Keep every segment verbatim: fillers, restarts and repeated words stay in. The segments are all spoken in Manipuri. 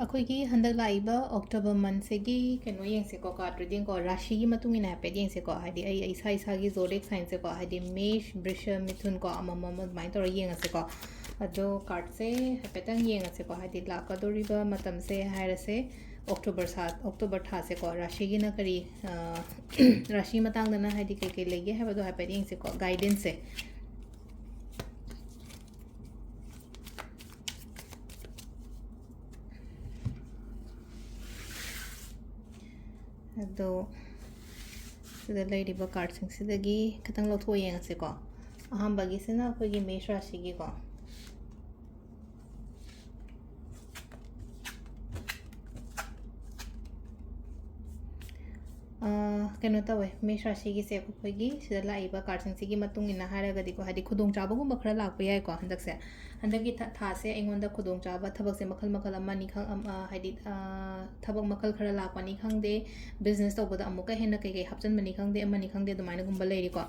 ꯑꯩꯈꯣꯏꯒꯤ ꯍꯟꯗꯛ ꯂꯥꯛꯏꯕ October monthꯁꯤꯒꯤ ꯀꯩꯅꯣ ꯌꯦꯡꯁꯦꯀꯣ, card readingꯀꯣ, ꯔꯥꯁꯤꯒꯤ ꯃꯇꯨꯡ ꯏꯟꯅ ꯍꯥꯏꯐꯦꯠ ꯌꯦꯡꯁꯦꯀꯣ, ꯍꯥꯏꯗꯤ ꯑꯩ ꯏꯁꯥ ꯏꯁꯥꯒꯤ zodiac signꯁꯦꯀꯣ, ꯍꯥꯏꯗꯤ ꯃꯦꯁ, ꯕ꯭ꯔꯤꯁ, ꯃꯤꯊꯨꯟꯀꯣ, ꯑꯃꯃꯝ ꯑꯗꯨꯃꯥꯏꯅ ꯇꯧꯔꯒ ꯌꯦꯡꯉꯁꯦꯀꯣ꯫ ꯑꯗꯣ cardꯁꯦ ꯍꯥꯏꯐꯦꯠꯇꯪ ꯌꯦꯡꯉꯁꯦꯀꯣ, ꯍꯥꯏꯗꯤ ꯂꯥꯛꯀꯗꯧꯔꯤꯕ ꯃꯇꯝꯁꯦ ꯍꯥꯏꯔꯁꯦ, October ꯁꯥ October ꯊꯥꯁꯦꯀꯣ, ꯔꯥꯁꯤꯒꯤꯅ ꯀꯔꯤ, ꯑ, ꯔꯥꯁꯤ ꯃꯇꯥꯡꯗꯅ ꯍꯥꯏꯗꯤ ꯀꯩ ꯀꯩ ꯂꯩꯒꯦ ꯍꯥꯏꯕꯗꯣ ꯍꯥꯏꯐꯦꯠ ꯌꯦꯡꯁꯦꯀꯣ, guidanceꯁꯦ꯫ ꯑꯗꯣ ꯁꯤꯗ ꯂꯩꯔꯤꯕ cardꯁꯤꯡꯁꯤꯗꯒꯤ ꯈꯤꯇꯪ ꯂꯧꯊꯣꯛꯑ ꯌꯦꯡꯉꯁꯤꯀꯣ꯫ ꯑꯍꯥꯟꯕꯒꯤꯁꯤꯅ ꯑꯩꯈꯣꯏꯒꯤ ꯃꯦꯁ ꯔꯥꯁꯤꯒꯤꯀꯣ꯫ ꯑ, ꯀꯩꯅꯣ ꯇꯧꯋꯦ, ꯃꯦꯁ ꯔꯥꯁꯤꯒꯤꯁꯦ ꯑꯩꯈꯣꯏꯒꯤ ꯁꯤꯗ ꯂꯥꯛꯏꯕ cardꯁꯤꯡꯁꯤꯒꯤ ꯃꯇꯨꯡ ꯏꯟꯅ ꯍꯥꯏꯔꯒꯗꯤꯀꯣ, ꯍꯥꯏꯗꯤ ꯈꯨꯗꯣꯡꯆꯥꯕꯒꯨꯝꯕ ꯈꯔ ꯂꯥꯛꯄ ꯌꯥꯏꯀꯣ ꯍꯟꯗꯛꯁꯦ꯫ ꯍꯟꯗꯛꯀꯤ ꯊꯥ-, ꯊꯥꯁꯦ ꯑꯩꯉꯣꯟꯗ ꯈꯨꯗꯣꯡꯆꯥꯕ ꯊꯕꯛꯁꯦ ꯃꯈꯜ ꯃꯈꯜ ꯑꯃꯅꯤ ꯈꯪ-, ꯑꯝ-, ꯑ, ꯍꯥꯏꯗꯤ, ꯑ, ꯊꯕꯛ ꯃꯈꯜ ꯈꯔ ꯂꯥꯛꯄꯅꯤ ꯈꯪꯗꯦ, business ꯇꯧꯕꯗ ꯑꯃꯨꯛꯀ ꯍꯦꯟꯅ ꯀꯩꯀꯩ ꯍꯥꯞꯆꯤꯟꯕꯅꯤ ꯈꯪꯗꯦ, ꯑꯃꯅꯤ ꯈꯪꯗꯦ, ꯑꯗꯨꯃꯥꯏꯅꯒꯨꯝꯕ ꯂꯩꯔꯤꯀꯣ꯫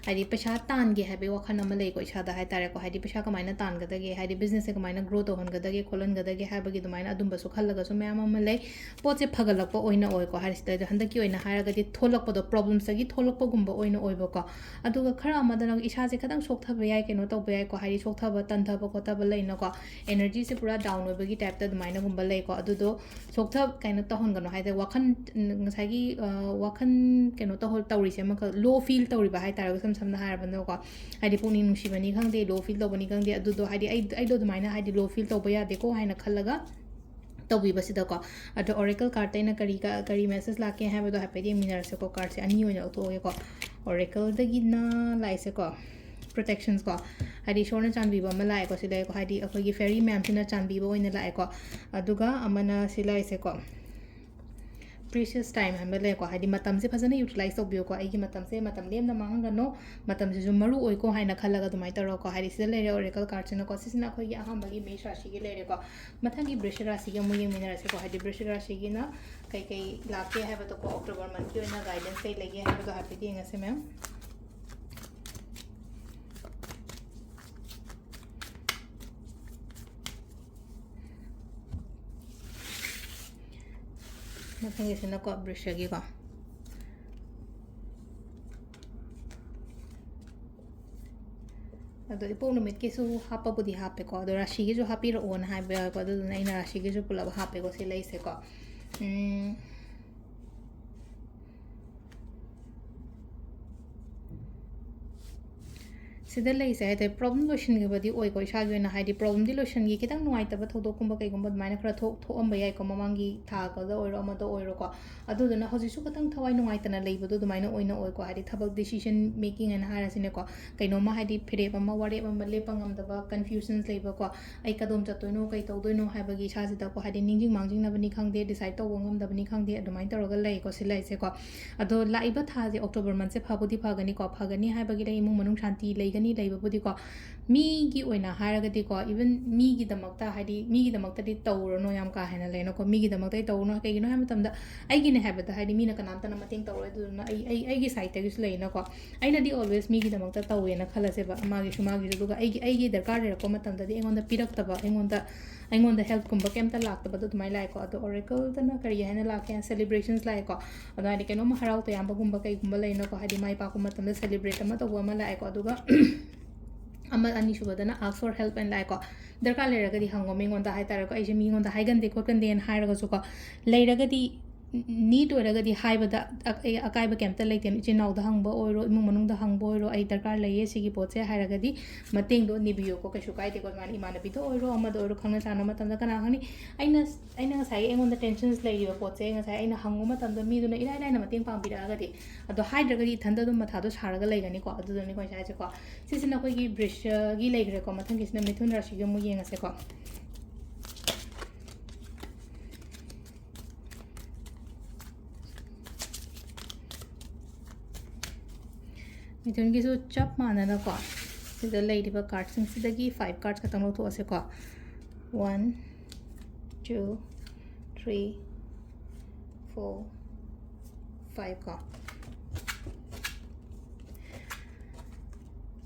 ꯍꯥꯏꯗꯤ ꯄꯩꯁꯥ ꯇꯥꯟꯒꯦ ꯍꯥꯏꯕꯒꯤ ꯋꯥꯈꯜ ꯑꯃ ꯂꯩꯀꯣ ꯏꯁꯥꯗ ꯍꯥꯏꯇꯥꯔꯦꯀꯣ, ꯍꯥꯏꯗꯤ ꯄꯩꯁꯥ ꯀꯃꯥꯏꯅ ꯇꯥꯟꯒꯗꯒꯦ, ꯍꯥꯏꯗꯤ businessꯁꯦ ꯀꯃꯥꯏꯅ grow ꯇꯧꯍꯟꯒꯗꯒꯦ ꯈꯣꯠꯍꯟꯒꯗꯒꯦ ꯍꯥꯏꯕꯒꯤ ꯑꯗꯨꯃꯥꯏꯅ ꯑꯗꯨꯝꯕꯁꯨ ꯈꯜꯂꯒꯁꯨ ꯃꯌꯥꯝ ꯑꯃ ꯂꯩ꯫ ꯄꯣꯠꯁꯦ ꯐꯒꯠꯂꯛꯄ ꯑꯣꯏꯅ ꯑꯣꯏꯀꯣ, ꯍꯥꯏꯔꯤꯁꯤꯗ ꯍꯟꯗꯛꯀꯤ ꯑꯣꯏꯅ ꯍꯥꯏꯔꯒꯗꯤ ꯊꯣꯛꯂꯛꯄꯗꯣ, problemsꯇꯒꯤ ꯊꯣꯛꯂꯛꯄꯒꯨꯝꯕ ꯑꯣꯏꯅ ꯑꯣꯏꯕꯀꯣ꯫ ꯑꯗꯨꯒ ꯈꯔ ꯑꯃꯗꯅ ꯏꯁꯥꯁꯦ ꯈꯤꯇꯪ ꯁꯣꯛꯊꯕ ꯌꯥꯏ, ꯀꯩꯅꯣ ꯇꯧꯕ ꯌꯥꯏꯀꯣ, ꯍꯥꯏꯗꯤ ꯁꯣꯛꯊꯕ, ꯇꯟꯊꯕ ꯈꯣꯠꯊꯕ ꯂꯩꯅꯀꯣ, energyꯁꯦ ꯄꯨꯔꯥ down ꯑꯣꯏꯕꯒꯤ typeꯇ ꯑꯗꯨꯃꯥꯏꯅꯒꯨꯝꯕ ꯂꯩꯀꯣ꯫ ꯑꯗꯨꯗꯣ ꯁꯣꯛꯊ-, ꯀꯩꯅꯣ ꯇꯧꯍꯟꯒꯅꯣ ꯍꯥꯏꯗꯤ ꯋꯥꯈꯜ, ꯉꯁꯥꯏꯒꯤ, ꯑ, ꯋꯥꯈꯜ ꯀꯩꯅꯣ ꯇꯧꯍ-, ꯇꯧꯔꯤꯁꯦ ꯑꯃꯈꯛ low feel ꯇꯧꯔꯤꯕ ꯍꯥꯏꯇꯥꯔꯦ, ꯏꯁꯝ ꯁꯝꯅ ꯍꯥꯏꯔꯕꯗꯀꯣ, ꯍꯥꯏꯗꯤ ꯄꯨꯛꯅꯤꯡ ꯅꯨꯡꯁꯤꯕꯅꯤ ꯈꯪꯗꯦ, low feel ꯇꯧꯕꯅꯤ ꯈꯪꯗꯦ, ꯑꯗꯨꯗꯣ ꯍꯥꯏꯗꯤ ꯑꯩ, ꯑꯩꯗꯣ ꯑꯗꯨꯃꯥꯏꯅ ꯍꯥꯏꯗꯤ low feel ꯇꯧꯕ ꯌꯥꯗꯦꯀꯣ ꯍꯥꯏꯅ ꯈꯜꯂꯒ ꯇꯧꯕꯤꯕꯁꯤꯗꯀꯣ꯫ ꯑꯗꯣ oracle cardꯇ ꯑꯩꯅ ꯀꯔꯤ ꯀ-, ꯀꯔꯤ message ꯂꯥꯛꯀꯦ ꯍꯥꯏꯕꯗꯣ ꯍꯥꯏꯐꯦꯠ ꯌꯦꯡꯃꯤꯟꯅꯔꯁꯦꯀꯣ꯫ Cardꯁꯦ ꯑꯅꯤ ꯑꯣꯏꯅ ꯂꯧꯊꯣꯛꯑꯒꯦꯀꯣ꯫ Oracleꯗꯒꯤꯅ ꯂꯥꯛꯏꯁꯦꯀꯣ, protections ꯀꯣ, ꯍꯥꯏꯗꯤ ꯏꯁꯣꯔꯅ ꯆꯥꯟꯕꯤꯕ ꯑꯃ ꯂꯥꯛꯑꯦꯀꯣ, ꯁꯤ ꯂꯩꯔꯦꯀꯣ, ꯍꯥꯏꯗꯤ ꯑꯩꯈꯣꯏꯒꯤ fairy ꯃꯌꯥꯝꯁꯤꯅ ꯆꯥꯟꯕꯤꯕ ꯑꯣꯏꯅ ꯂꯥꯛꯑꯦꯀꯣ꯫ ꯑꯗꯨꯒ ꯑꯃꯅ ꯁꯤ ꯂꯥꯛꯏꯁꯦꯀꯣ, precious time ꯍꯥꯏꯕ ꯂꯩꯀꯣ, ꯍꯥꯏꯗꯤ ꯃꯇꯝꯁꯦ ꯐꯖꯅ utilize ꯇꯧꯕꯤꯌꯨꯀꯣ꯫ "ꯑꯩꯒꯤ ꯃꯇꯝꯁꯦ ꯃꯇꯝ ꯂꯦꯝꯅ ꯃꯥꯡꯍꯟꯒꯅꯨ, ꯃꯇꯝꯁꯤꯁꯨ ꯃꯔꯨ ꯑꯣꯏꯀꯣ" ꯍꯥꯏꯅ ꯈꯜꯂꯒ ꯑꯗꯨꯃꯥꯏꯅ ꯇꯧꯔꯣꯀꯣ꯫ ꯍꯥꯏꯗꯤ ꯁꯤꯗ ꯂꯩꯔꯦ oracle cardꯁꯤꯅꯀꯣ, ꯁꯤꯁꯤꯅ ꯑꯩꯈꯣꯏꯒꯤ ꯑꯍꯥꯟꯕꯒꯤ ꯃꯦꯁ ꯔꯥꯁꯤꯒꯤ ꯂꯩꯔꯦꯀꯣ꯫ ꯃꯊꯪꯒꯤ ꯕ꯭ꯔꯤꯁ ꯔꯥꯁꯤꯒꯤ ꯑꯃꯨꯛ ꯌꯦꯡꯃꯤꯟꯅꯔꯁꯤꯀꯣ, ꯍꯥꯏꯗꯤ ꯕ꯭ꯔꯤꯁ ꯔꯥꯁꯤꯒꯤꯅ ꯀꯩꯀꯩ ꯂꯥꯛꯀꯦ ꯍꯥꯏꯕꯗꯣꯀꯣ, October monthꯀꯤ ꯑꯣꯏꯅ guidance ꯀꯩ ꯂꯩꯒꯦ ꯍꯥꯏꯕꯗꯣ ꯍꯥꯏꯐꯦꯠ ꯌꯦꯡꯉꯁꯤ ꯃꯦꯝ꯫ ꯃꯊꯪꯒꯤꯁꯤꯅꯀꯣ ꯕ꯭ꯔꯤꯁꯒꯤꯀꯣ, ꯑꯗꯣ ꯏꯄꯣꯛ ꯅꯨꯃꯤꯠꯀꯤꯁꯨ ꯍꯥꯞꯄꯕꯨꯗꯤ ꯍꯥꯞꯄꯦꯀꯣ, ꯑꯗꯣ ꯔꯥꯁꯤꯒꯤꯁꯨ ꯍꯥꯞꯄꯤꯔꯛꯑꯣꯅ ꯍꯥꯏꯕ ꯌꯥꯎꯋꯦꯀꯣ, ꯑꯗꯨꯗꯨꯅ ꯑꯩꯅ ꯔꯥꯁꯤꯒꯤꯁꯨ ꯄꯨꯂꯞ ꯍꯥꯞꯄꯦꯀꯣ ꯁꯤ ꯂꯩꯁꯦꯀꯣ꯫ ꯎꯝ, ꯁꯤꯗ ꯂꯩꯁꯦ ꯍꯥꯏꯇꯥꯔꯦ, ꯄ꯭ꯔꯣꯕ꯭ꯂꯦꯝ ꯂꯣꯏꯁꯤꯟꯈꯤꯕꯗꯤ ꯑꯣꯏꯀꯣ, ꯏꯁꯥꯒꯤ ꯑꯣꯏꯅ ꯍꯥꯏꯗꯤ ꯄ꯭ꯔꯣꯕ꯭ꯂꯦꯝꯗꯤ ꯂꯣꯏꯁꯤꯟꯈꯤ, ꯈꯤꯇꯪ ꯅꯨꯡꯉꯥꯏꯇꯕ ꯊꯧꯗꯣꯛꯀꯨꯝꯕ ꯀꯩꯒꯨꯝꯕ ꯑꯗꯨꯃꯥꯏꯅ ꯈꯔ ꯊꯣꯛ ꯊꯣꯛꯑꯝꯕ ꯌꯥꯏꯀꯣ, ꯃꯃꯥꯡꯒꯤ ꯊꯥꯒꯗ ꯑꯣꯏꯔꯣ ꯑꯃꯗ ꯑꯣꯏꯔꯣꯀꯣ꯫ ꯑꯗꯨꯗꯨꯅ ꯍꯧꯖꯤꯛꯁꯨ ꯈꯤꯇꯪ ꯊꯋꯥꯏ ꯅꯨꯡꯉꯥꯏꯇꯅ ꯂꯩꯕꯗꯣ ꯑꯗꯨꯃꯥꯏꯅ ꯑꯣꯏꯅ ꯑꯣꯏꯀꯣ, ꯍꯥꯏꯗꯤ ꯊꯕꯛ decision making ꯍꯥꯏꯅ ꯍꯥꯏꯔꯁꯤꯅꯦꯀꯣ, ꯀꯩꯅꯣꯝꯃ ꯍꯥꯏꯗꯤ ꯐꯤꯔꯦꯞ ꯑꯃ ꯋꯥꯔꯦꯞ ꯑꯃ ꯂꯦꯞꯄ ꯉꯝꯗꯕ confusions ꯂꯩꯕꯀꯣ, ꯑꯩ ꯀꯗꯣꯝ ꯆꯠꯇꯣꯏꯅꯣ ꯀꯩ ꯇꯧꯗꯣꯏꯅꯣ ꯍꯥꯏꯕꯒꯤ ꯏꯁꯥꯁꯤꯗꯀꯣ, ꯍꯥꯏꯗꯤ ꯅꯤꯡꯁꯤꯡ ꯃꯥꯡꯖꯤꯡꯅꯕꯅꯤ ꯈꯪꯗꯦ, decide ꯇꯧꯕ ꯉꯝꯗꯕꯅꯤ ꯈꯪꯗꯦ, ꯑꯗꯨꯃꯥꯏꯅ ꯇꯧꯔꯒ ꯂꯩꯀꯣ ꯁꯤ ꯂꯩꯁꯦꯀꯣ꯫ ꯑꯗꯣ ꯂꯥꯛꯏꯕ ꯊꯥꯁꯦ October monthꯁꯦ ꯐꯕꯨꯗꯤ ꯐꯒꯅꯤꯀꯣ, ꯐꯒꯅꯤ ꯍꯥꯏꯕꯒꯤ ꯂꯩ ꯏꯃꯨꯡ ꯃꯅꯨꯡ ꯁꯥꯟꯇꯤ ꯂꯩꯒꯅꯤ ꯂꯩꯕꯕꯨꯗꯤꯀꯣ, ꯃꯤꯒꯤ ꯑꯣꯏꯅ ꯍꯥꯏꯔꯒꯗꯤꯀꯣ, even ꯃꯤꯒꯤꯗꯃꯛꯇ ꯍꯥꯏꯗꯤ ꯃꯤꯒꯤꯗꯃꯛꯇꯗꯤ ꯇꯧꯔꯨꯔꯅꯣ ꯌꯥꯝ ꯀꯥ ꯍꯦꯟꯅ ꯂꯩꯅꯀꯣ, ꯃꯤꯒꯤꯗꯃꯛꯇꯗꯤ ꯇꯧꯔꯨꯔꯅꯣ ꯀꯩꯒꯤꯅꯣ ꯍꯥꯏꯕ ꯃꯇꯝꯗ ꯑꯩꯒꯤꯅꯦ ꯍꯥꯏꯕꯗ ꯍꯥꯏꯗꯤ ꯃꯤꯅ ꯀꯅꯥꯝꯇꯅ ꯃꯇꯦꯡ ꯇꯧꯔꯣꯏ, ꯑꯗꯨꯗꯨꯅ ꯑꯩ ꯑꯩ ꯑꯩꯒꯤ sideꯇꯒꯤꯁꯨ ꯂꯩꯅꯀꯣ꯫ ꯑꯩꯅꯗꯤ always ꯃꯤꯒꯤꯗꯃꯛꯇ ꯇꯧꯋꯦꯅ ꯈꯜꯂꯁꯦꯕ, ꯃꯥꯒꯤꯁꯨ ꯃꯥꯒꯤꯁꯨ, ꯑꯗꯨꯒ ꯑꯩꯒꯤ ꯑꯩꯒꯤ ꯗꯔꯀꯥꯔ ꯂꯩꯔꯛꯄ ꯃꯇꯝꯗꯗꯤ ꯑꯩꯉꯣꯟꯗ ꯄꯤꯔꯛꯇꯕ, ꯑꯩꯉꯣꯟꯗ ꯑꯩꯉꯣꯟꯗ helpꯀꯨꯝꯕ ꯀꯩꯝꯇ ꯂꯥꯛꯇꯕꯗꯣ ꯑꯗꯨꯃꯥꯏꯅ ꯂꯥꯛꯑꯦꯀꯣ꯫ ꯑꯗꯣ Oracleꯗꯅ ꯀꯔꯤ ꯍꯥꯏꯅ ꯂꯥꯛꯀꯦ? Celebrations ꯂꯥꯛꯑꯦꯀꯣ꯫ ꯑꯗꯣ ꯍꯥꯏꯗꯤ ꯀꯩꯅꯣꯝ ꯍꯔꯥꯎ ꯇꯌꯥꯝꯕꯒꯨꯝꯕ ꯀꯩꯒꯨꯝꯕ ꯂꯩꯅꯀꯣ, ꯍꯥꯏꯗꯤ ꯃꯥꯏ ꯄꯥꯛꯄ ꯃꯇꯝꯗ celebrate ꯑꯃ ꯇꯧꯕ ꯑꯃ ꯂꯥꯛꯑꯦꯀꯣ꯫ ꯑꯗꯨꯒ ꯑꯃ ꯑꯅꯤꯁꯨꯕꯗꯅ ask for help ꯍꯥꯏꯅ ꯂꯥꯛꯑꯦꯀꯣ꯫ ꯗꯔꯀꯥꯔ ꯂꯩꯔꯒꯗꯤ ꯍꯪꯉꯣ ꯃꯤꯉꯣꯟꯗ ꯍꯥꯏꯇꯥꯔꯦꯀꯣ, ꯑꯩꯁꯦ ꯃꯤꯉꯣꯟꯗ ꯍꯥꯏꯒꯟꯗꯦ ꯈꯣꯠꯀꯟꯗꯦꯅ ꯍꯥꯏꯔꯒꯁꯨꯀꯣ, ꯂꯩꯔꯒꯗꯤ, need ꯑꯣꯏꯔꯒꯗꯤ ꯍꯥꯏꯕꯗ ꯑ-, ꯑꯩ ꯑꯀꯥꯏꯕ ꯀꯩꯝꯇ ꯂꯩꯇꯦ꯫ ꯏꯆꯤꯟ ꯏꯅꯥꯎꯗ ꯍꯪꯕ ꯑꯣꯏꯔꯣ, ꯏꯃꯨꯡ ꯃꯅꯨꯡꯗ ꯍꯪꯕ ꯑꯣꯏꯔꯣ, "ꯑꯩ ꯗꯔꯀꯥꯔ ꯂꯩꯌꯦ ꯁꯤꯒꯤ ꯄꯣꯠꯁꯦ" ꯍꯥꯏꯔꯒꯗꯤ ꯃꯇꯦꯡꯗꯣ ꯅꯤꯕꯤꯌꯣꯀꯣ, ꯀꯩꯁꯨ ꯀꯥꯏꯗꯦꯀꯣ꯫ ꯑꯗꯨꯃꯥꯏꯅ ꯏꯃꯥꯟꯅꯕꯤꯗ ꯑꯣꯏꯔꯣ, ꯑꯃꯗ ꯑꯣꯏꯔꯣ, ꯈꯪꯅ ꯆꯥꯟꯅꯕ ꯃꯇꯝꯗ ꯀꯅꯥ ꯈꯪꯅꯤ, ꯑꯩꯅ, ꯑꯩꯅ ꯉꯁꯥꯏꯒꯤ ꯑꯩꯉꯣꯟꯗ tensions ꯂꯩꯔꯤꯕ ꯄꯣꯠꯁꯦ ꯉꯁꯥꯏ ꯑꯩꯅ ꯍꯪꯕ ꯃꯇꯝꯗ ꯃꯤꯗꯨꯅ ꯏꯔꯥꯏ ꯂꯥꯏꯅ ꯃꯇꯦꯡ ꯄꯥꯡꯕꯤꯔꯛꯑꯒꯗꯤ, ꯑꯗꯣ ꯍꯥꯏꯗ꯭ꯔꯒꯗꯤ ꯏꯊꯟꯗ ꯑꯗꯨꯝ ꯃꯊꯥꯗꯣ ꯁꯥꯔꯒ ꯂꯩꯒꯅꯤꯀꯣ꯫ ꯑꯗꯨꯗꯨꯅꯤꯀꯣ ꯑꯩꯅ ꯍꯥꯏꯁꯦꯀꯣ꯫ ꯁꯤꯁꯤꯅ ꯑꯩꯈꯣꯏꯒꯤ ꯕ꯭ꯔꯤꯁꯒꯤ ꯂꯩꯈ꯭ꯔꯦꯀꯣ꯫ ꯃꯊꯪꯒꯤꯁꯤꯅ ꯃꯤꯊꯨꯟ ꯔꯥꯁꯤꯒꯤ ꯑꯃꯨꯛ ꯌꯦꯡꯉꯁꯦꯀꯣ꯫ ꯃꯤꯊꯨꯟꯒꯤꯁꯨ ꯆꯞ ꯃꯥꯟꯅꯅꯀꯣ, ꯁꯤꯗ ꯂꯩꯔꯤꯕ cardꯁꯤꯡꯁꯤꯗꯒꯤ five cards ꯈꯛꯇꯪ ꯂꯧꯊꯣꯛꯑꯁꯦꯀꯣ꯫ One, two, three, four, five ꯀꯣ꯫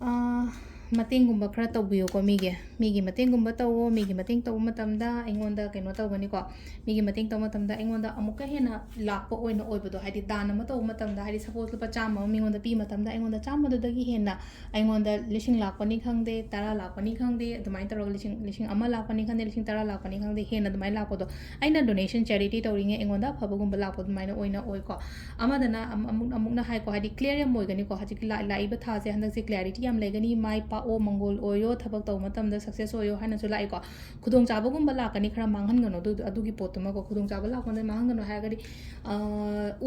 ꯑꯥ, ꯃꯇꯦꯡꯒꯨꯝꯕ ꯈꯔ ꯇꯧꯕꯤꯌꯨꯀꯣ ꯃꯤꯒꯤ꯫ ꯃꯤꯒꯤ ꯃꯇꯦꯡꯒꯨꯝꯕ ꯇꯧꯋꯣ꯫ ꯃꯤꯒꯤ ꯃꯇꯦꯡ ꯇꯧꯕ ꯃꯇꯝꯗ ꯑꯩꯉꯣꯟꯗ ꯀꯩꯅꯣ ꯇꯧꯒꯅꯤꯀꯣ, ꯃꯤꯒꯤ ꯃꯇꯦꯡ ꯇꯧꯕ ꯃꯇꯝꯗ ꯑꯩꯉꯣꯟꯗ ꯑꯃꯨꯛꯀ ꯍꯦꯟꯅ ꯂꯥꯛꯄ ꯑꯣꯏꯅ ꯑꯣꯏꯕꯗꯣ, ꯍꯥꯏꯗꯤ ꯗꯥꯟ ꯑꯃ ꯇꯧꯕ ꯃꯇꯝꯗ, ꯍꯥꯏꯗꯤ ꯁꯄꯣꯁ ꯂꯨꯄꯥ ꯆꯥꯝꯃ ꯑꯃ ꯃꯤꯉꯣꯟꯗ ꯄꯤ ꯃꯇꯝꯗ ꯑꯩꯉꯣꯟꯗ ꯆꯥꯝꯃꯗꯨꯗꯒꯤ ꯍꯦꯟꯅ ꯑꯩꯉꯣꯟꯗ ꯂꯤꯁꯤꯡ ꯂꯥꯛꯄꯅꯤ ꯈꯪꯗꯦ, ꯇꯔꯥ ꯂꯥꯛꯄꯅꯤ ꯈꯪꯗꯦ, ꯑꯗꯨꯃꯥꯏꯅ ꯇꯧꯔꯒ ꯂꯤꯁꯤꯡ, ꯂꯤꯁꯤꯡ ꯑꯃ ꯂꯥꯛꯄꯅꯤ ꯈꯪꯗꯦ, ꯂꯤꯁꯤꯡ ꯇꯔꯥ ꯂꯥꯛꯄꯅꯤ ꯈꯪꯗꯦ, ꯍꯦꯟꯅ ꯑꯗꯨꯃꯥꯏꯅ ꯂꯥꯛꯄꯗꯣ, ꯑꯩꯅ ꯗꯣꯅꯦꯁꯟ ꯆꯦꯔꯤꯇꯤ ꯇꯧꯔꯤꯉꯩ ꯑꯩꯉꯣꯟꯗ ꯑꯐꯕꯒꯨꯝꯕ ꯂꯥꯛꯄ ꯑꯗꯨꯃꯥꯏꯅ ꯑꯣꯏꯅ ꯑꯣꯏꯀꯣ꯫ ꯑꯃꯗꯅ ꯑꯃꯨꯛ, ꯑꯃꯨꯛꯅ ꯍꯥꯏꯀꯣ, ꯍꯥꯏꯗꯤ ꯀ꯭ꯂꯤꯌꯥꯔ ꯌꯥꯝ ꯑꯣꯏꯒꯅꯤꯀꯣ꯫ ꯍꯧꯖꯤꯛꯀꯤ ꯂꯥꯛꯏꯕ ꯊꯥꯁꯦ ꯍꯟꯗꯛꯁꯦ ꯀ꯭ꯂꯤꯌꯥꯔꯤꯇꯤ ꯌꯥꯝ ꯂꯩꯒꯅꯤ꯫ ꯃꯥꯏ ꯄꯥꯛꯑꯣ, ꯃꯪꯒꯣꯜ ꯑꯣꯏꯌꯣ, ꯊꯕꯛ ꯇꯧꯕ ꯃꯇꯝꯗ ꯁꯛꯁꯦꯁ ꯑꯣꯏꯌꯣ ꯍꯥꯏꯅꯁꯨ ꯂꯥꯛꯏꯀꯣ꯫ ꯈꯨꯗꯣꯡꯆꯥꯕꯒꯨꯝꯕ ꯂꯥꯛꯀꯅꯤ, ꯈꯔ ꯃꯥꯡꯍꯟꯒꯅꯣ ꯑꯗꯨ, ꯑꯗꯨꯒꯤ ꯄꯣꯠꯇꯨꯃꯀꯣ꯫ ꯈꯨꯗꯣꯡꯆꯥꯕ ꯂꯥꯛꯄꯗ ꯃꯥꯡꯍꯟꯒꯅꯣ ꯍꯥꯏꯔꯒꯗꯤ,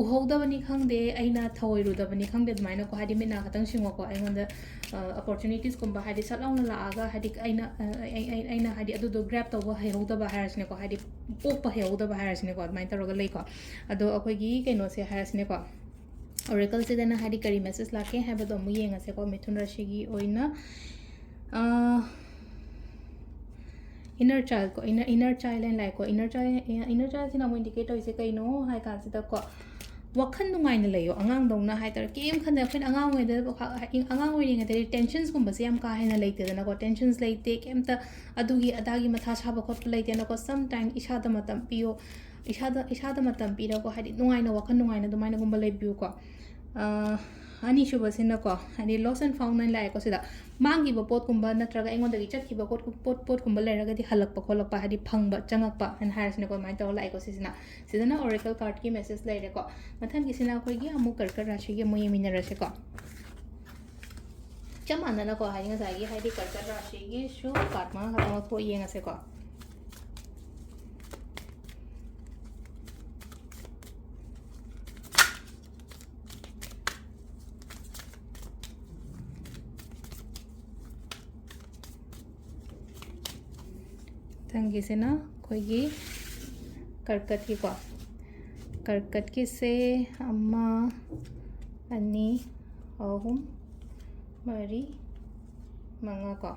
ꯎꯍꯧꯗꯕꯅꯤ ꯈꯪꯗꯦ, ꯑꯩꯅ ꯊꯧꯑꯣꯏꯔꯨꯗꯕꯅꯤ ꯈꯪꯗꯦ, ꯑꯗꯨꯃꯥꯏꯅꯀꯣ, ꯍꯥꯏꯗꯤ ꯃꯤꯠ ꯅꯥ ꯈꯛꯇꯪ ꯁꯤꯡꯉꯣꯀꯣ꯫ ꯑꯩꯉꯣꯟꯗ ꯑꯣꯄꯣꯔꯆꯨꯅꯤꯇꯤꯁꯀꯨꯝꯕ ꯍꯥꯏꯗꯤ ꯁꯠ ꯂꯥꯎꯅ ꯂꯥꯛꯑꯒ, ꯍꯥꯏꯗꯤ ꯑꯩꯅ, ꯑꯩꯅ ꯍꯥꯏꯗꯤ ꯑꯗꯨꯗꯣ ꯒ꯭ꯔꯦꯞ ꯇꯧꯕ ꯍꯩꯍꯧꯗꯕ ꯍꯥꯏꯔꯁꯤꯅꯦꯀꯣ, ꯍꯥꯏꯗꯤ ꯄꯣꯛꯄ ꯍꯩꯍꯧꯗꯕ ꯍꯥꯏꯔꯁꯤꯅꯦꯀꯣ, ꯑꯗꯨꯃꯥꯏꯅ ꯇꯧꯔꯒ ꯂꯩꯀꯣ꯫ ꯑꯗꯣ ꯑꯩꯈꯣꯏꯒꯤ ꯀꯩꯅꯣꯁꯦ ꯍꯥꯏꯔꯁꯤꯅꯦꯀꯣ, ꯑꯣꯔꯦꯀꯜꯁꯤꯗꯅ ꯍꯥꯏꯗꯤ ꯀꯔꯤ ꯃꯦꯁꯦꯖ ꯂꯥꯛꯀꯦ ꯍꯥꯏꯕꯗꯣ ꯑꯃꯨꯛ ꯌꯦꯡꯉꯁꯦꯀꯣ꯫ ꯃꯤꯊꯨꯟ ꯔꯥꯁꯤꯒꯤ ꯑꯣꯏꯅ ꯏꯟꯅꯔ ꯆꯥꯏꯜ ꯀꯣ, ꯏꯟꯅꯔ ꯆꯥꯏꯜ ꯍꯥꯏꯅ ꯂꯥꯛꯑꯦꯀꯣ꯫ ꯏꯟꯅꯔ ꯆꯥꯏꯜ, ꯏꯟꯅꯔ ꯆꯥꯏꯜꯁꯤꯅ ꯑꯃꯨꯛ ꯏꯟꯗꯤꯀꯦꯠ ꯇꯧꯔꯤꯁꯦ ꯀꯩꯅꯣ ꯍꯥꯏ ꯀꯥꯟꯁꯤꯗꯀꯣ, ꯋꯥꯈꯜ ꯅꯨꯡꯉꯥꯏꯅ ꯂꯩꯌꯣ, ꯑꯉꯥꯡꯗꯧꯅ ꯍꯥꯏꯇꯥꯔꯦ꯫ ꯀꯩꯝ ꯈꯟꯗꯦ꯫ ꯑꯩꯈꯣꯏꯅ ꯑꯉꯥꯡ ꯑꯣꯏꯔꯤꯉꯩꯗꯗꯤ, ꯑꯉꯥꯡ ꯑꯣꯏꯔꯤꯉꯩꯗꯗꯤ ꯇꯦꯟꯁꯟꯁꯀꯨꯝꯕꯁꯦ ꯌꯥꯝ ꯀꯥ ꯍꯦꯟꯅ ꯂꯩꯇꯦꯗꯅꯀꯣ꯫ ꯇꯦꯟꯁꯟꯁ ꯂꯩꯇꯦ, ꯀꯩꯝꯇ ꯑꯗꯨꯒꯤ ꯑꯗꯥꯒꯤ ꯃꯊꯥ ꯁꯥꯕ ꯈꯣꯠꯄ ꯂꯩꯇꯦꯅꯀꯣ꯫ ꯁꯝ ꯇꯥꯏꯝ ꯏꯁꯥꯗ ꯃꯇꯝ ꯄꯤꯌꯣ꯫ ꯏꯁꯥꯗ, ꯏꯁꯥꯗ ꯃꯇꯝ ꯄꯤꯔꯒꯣ, ꯍꯥꯏꯗꯤ ꯅꯨꯡꯉꯥꯏꯅ, ꯋꯥꯈꯜ ꯅꯨꯡꯉꯥꯏꯅ ꯑꯗꯨꯃꯥꯏꯅꯒꯨꯝꯕ ꯂꯩꯕꯤꯌꯨꯀꯣ꯫ ꯑꯅꯤꯁꯨꯕꯁꯤꯅꯀꯣ, ꯍꯥꯏꯗꯤ lost and found ꯍꯥꯏꯅ ꯂꯥꯛꯑꯦꯀꯣ꯫ ꯁꯤꯗ ꯃꯥꯡꯈꯤꯕ ꯄꯣꯠꯀꯨꯝꯕ ꯅꯠꯇ꯭ꯔꯒ ꯑꯩꯉꯣꯟꯗꯒꯤ ꯆꯠꯈꯤꯕ ꯄꯣꯠ, ꯄꯣꯠꯀꯨꯝꯕ ꯂꯩꯔꯒꯗꯤ ꯍꯜꯂꯛꯄ ꯈꯣꯠꯂꯛꯄ, ꯍꯥꯏꯗꯤ ꯐꯪꯕ, ꯆꯪꯉꯛꯄ ꯍꯥꯏꯅ ꯍꯥꯏꯔꯁꯤꯅꯦꯀꯣ꯫ ꯑꯗꯨꯃꯥꯏꯅ ꯇꯧꯔ ꯂꯥꯛꯑꯦꯀꯣ꯫ ꯁꯤꯁꯤꯅ, ꯁꯤꯗꯅ ꯑꯣꯔꯦꯀꯜ ꯀꯥꯔꯠꯀꯤ ꯃꯦꯁꯦꯖ ꯂꯩꯔꯦꯀꯣ꯫ ꯃꯊꯪꯒꯤꯁꯤꯅ ꯑꯩꯈꯣꯏꯒꯤ ꯑꯃꯨꯛ ꯀꯔꯀꯠ ꯔꯥꯁꯤꯒꯤ ꯑꯃꯨꯛ ꯌꯦꯡꯃꯤꯟꯅꯔꯁꯤꯀꯣ꯫ ꯆꯞ ꯃꯥꯟꯅꯅꯀꯣ, ꯍꯥꯏꯗꯤ ꯉꯁꯥꯏꯒꯤ, ꯍꯥꯏꯗꯤ ꯀꯔꯀꯠ ꯔꯥꯁꯤꯒꯤꯁꯨ ꯀꯥꯔꯠ ꯃꯉꯥ ꯈꯛꯇꯪ ꯂꯧꯊꯣꯛꯑ ꯌꯦꯡꯉꯁꯦꯀꯣ꯫ ꯃꯊꯪꯒꯤꯁꯤꯅ ꯑꯩꯈꯣꯏꯒꯤ ꯀꯔꯀꯠꯀꯤꯀꯣ꯫ ꯀꯔꯀꯠꯀꯤꯁꯦ ꯑꯃ, ꯑꯅꯤ, ꯑꯍꯨꯝ, ꯃꯔꯤ, ꯃꯉꯥ ꯀꯣ꯫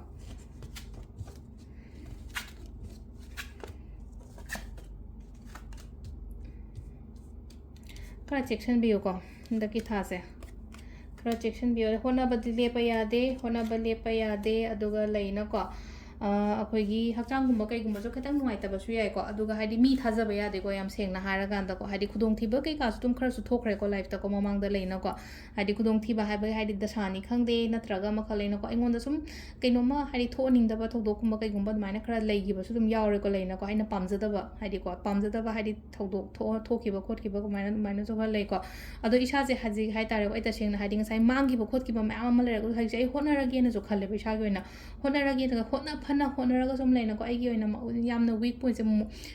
ꯈꯔ ꯆꯦꯛꯁꯤꯟꯕꯤꯌꯨꯀꯣ ꯍꯟꯗꯛꯀꯤ ꯊꯥꯁꯦ꯫ ꯈꯔ ꯆꯦꯛꯁꯤꯟꯕꯤꯌꯨ꯫ ꯍꯣꯠꯅꯕꯗꯤ ꯂꯦꯞꯄ ꯌꯥꯗꯦ, ꯍꯣꯠꯅꯕ ꯂꯦꯞꯄ ꯌꯥꯗꯦ꯫ ꯑꯗꯨꯒ ꯂꯩꯅꯀꯣ, ꯑꯩꯈꯣꯏꯒꯤ ꯍꯛꯆꯥꯡꯒꯨꯝꯕ ꯀꯩꯒꯨꯝꯕꯁꯨ ꯈꯤꯇꯪ ꯅꯨꯡꯉꯥꯏꯇꯕꯁꯨ ꯌꯥꯏꯀꯣ꯫ ꯑꯗꯨꯒ ꯍꯥꯏꯗꯤ ꯃꯤ ꯊꯥꯖꯕ ꯌꯥꯗꯦꯀꯣ, ꯌꯥꯝ ꯁꯦꯡꯅ ꯍꯥꯏꯔꯀꯥꯟꯗꯀꯣ꯫ ꯍꯥꯏꯗꯤ ꯈꯨꯗꯣꯡꯊꯤꯕ ꯀꯩꯀꯥꯁꯨ ꯑꯗꯨꯝ ꯈꯔꯁꯨ ꯊꯣꯛꯈ꯭ꯔꯦꯀꯣ ꯂꯥꯏꯐꯇꯀꯣ, ꯃꯃꯥꯡꯗ ꯂꯩꯅꯀꯣ꯫ ꯍꯥꯏꯗꯤ ꯈꯨꯗꯣꯡꯊꯤꯕ ꯍꯥꯏꯕ ꯍꯥꯏꯗꯤ ꯗꯁꯥꯅꯤ ꯈꯪꯗꯦ, ꯅꯠꯇ꯭ꯔꯒ ꯃꯈꯜ ꯂꯩꯅꯀꯣ, ꯑꯩꯉꯣꯟꯗ ꯁꯨꯝ ꯀꯩꯅꯣꯝꯃ ꯍꯥꯏꯗꯤ ꯊꯣꯛꯍꯟꯅꯤꯡꯗꯕ ꯊꯧꯗꯣꯛꯀꯨꯝꯕ ꯀꯩꯒꯨꯝꯕ ꯑꯗꯨꯃꯥꯏꯅ ꯈꯔ ꯂꯩꯈꯤꯕꯁꯨ ꯑꯗꯨꯝ ꯌꯥꯎꯔꯦꯀꯣ ꯂꯩꯅꯀꯣ꯫ ꯑꯩꯅ ꯄꯥꯝꯖꯗꯕ ꯍꯥꯏꯗꯤꯀꯣ, ꯄꯥꯝꯖꯗꯕ ꯍꯥꯏꯗꯤ ꯊꯧꯗꯣꯛ ꯊꯣꯛ- ꯊꯣꯛꯈꯤꯕ ꯈꯣꯠꯈꯤꯕ ꯀꯃꯥꯏꯅ ꯑꯗꯨꯃꯥꯏꯅꯁꯨ ꯈꯔ ꯂꯩꯀꯣ꯫ ꯑꯗꯣ ꯏꯁꯥꯁꯦ ꯍꯧꯖꯤꯛ ꯍꯥꯏꯇꯥꯔꯦꯀꯣ, ꯑꯩ ꯇꯁꯦꯡꯅ ꯍꯥꯏꯗꯤ ꯉꯁꯥꯏ ꯃꯥꯡꯈꯤꯕ ꯈꯣꯠꯈꯤꯕ ꯃꯌꯥꯝ ꯑꯃ ꯂꯩꯔꯒꯁꯨ ꯍꯧꯖꯤꯛꯁꯦ ꯑꯩ ꯍꯣꯠꯅꯔꯒꯦꯅꯁꯨ ꯈꯜꯂꯦꯕ ꯏꯁꯥꯒꯤ ꯑꯣꯏꯅ꯫ ꯍꯣꯠꯅꯔꯒꯦ, ꯑꯗꯨꯒ ꯍꯣꯠꯅ ꯐꯅ ꯍꯣꯠꯅꯔꯒ ꯁꯨꯝ ꯂꯩꯅꯀꯣ꯫ ꯑꯩꯒꯤ ꯑꯣꯏꯅ ꯃ- ꯌꯥꯝꯅ ꯋꯤꯛ ꯄꯣꯏꯟꯠꯁꯦ,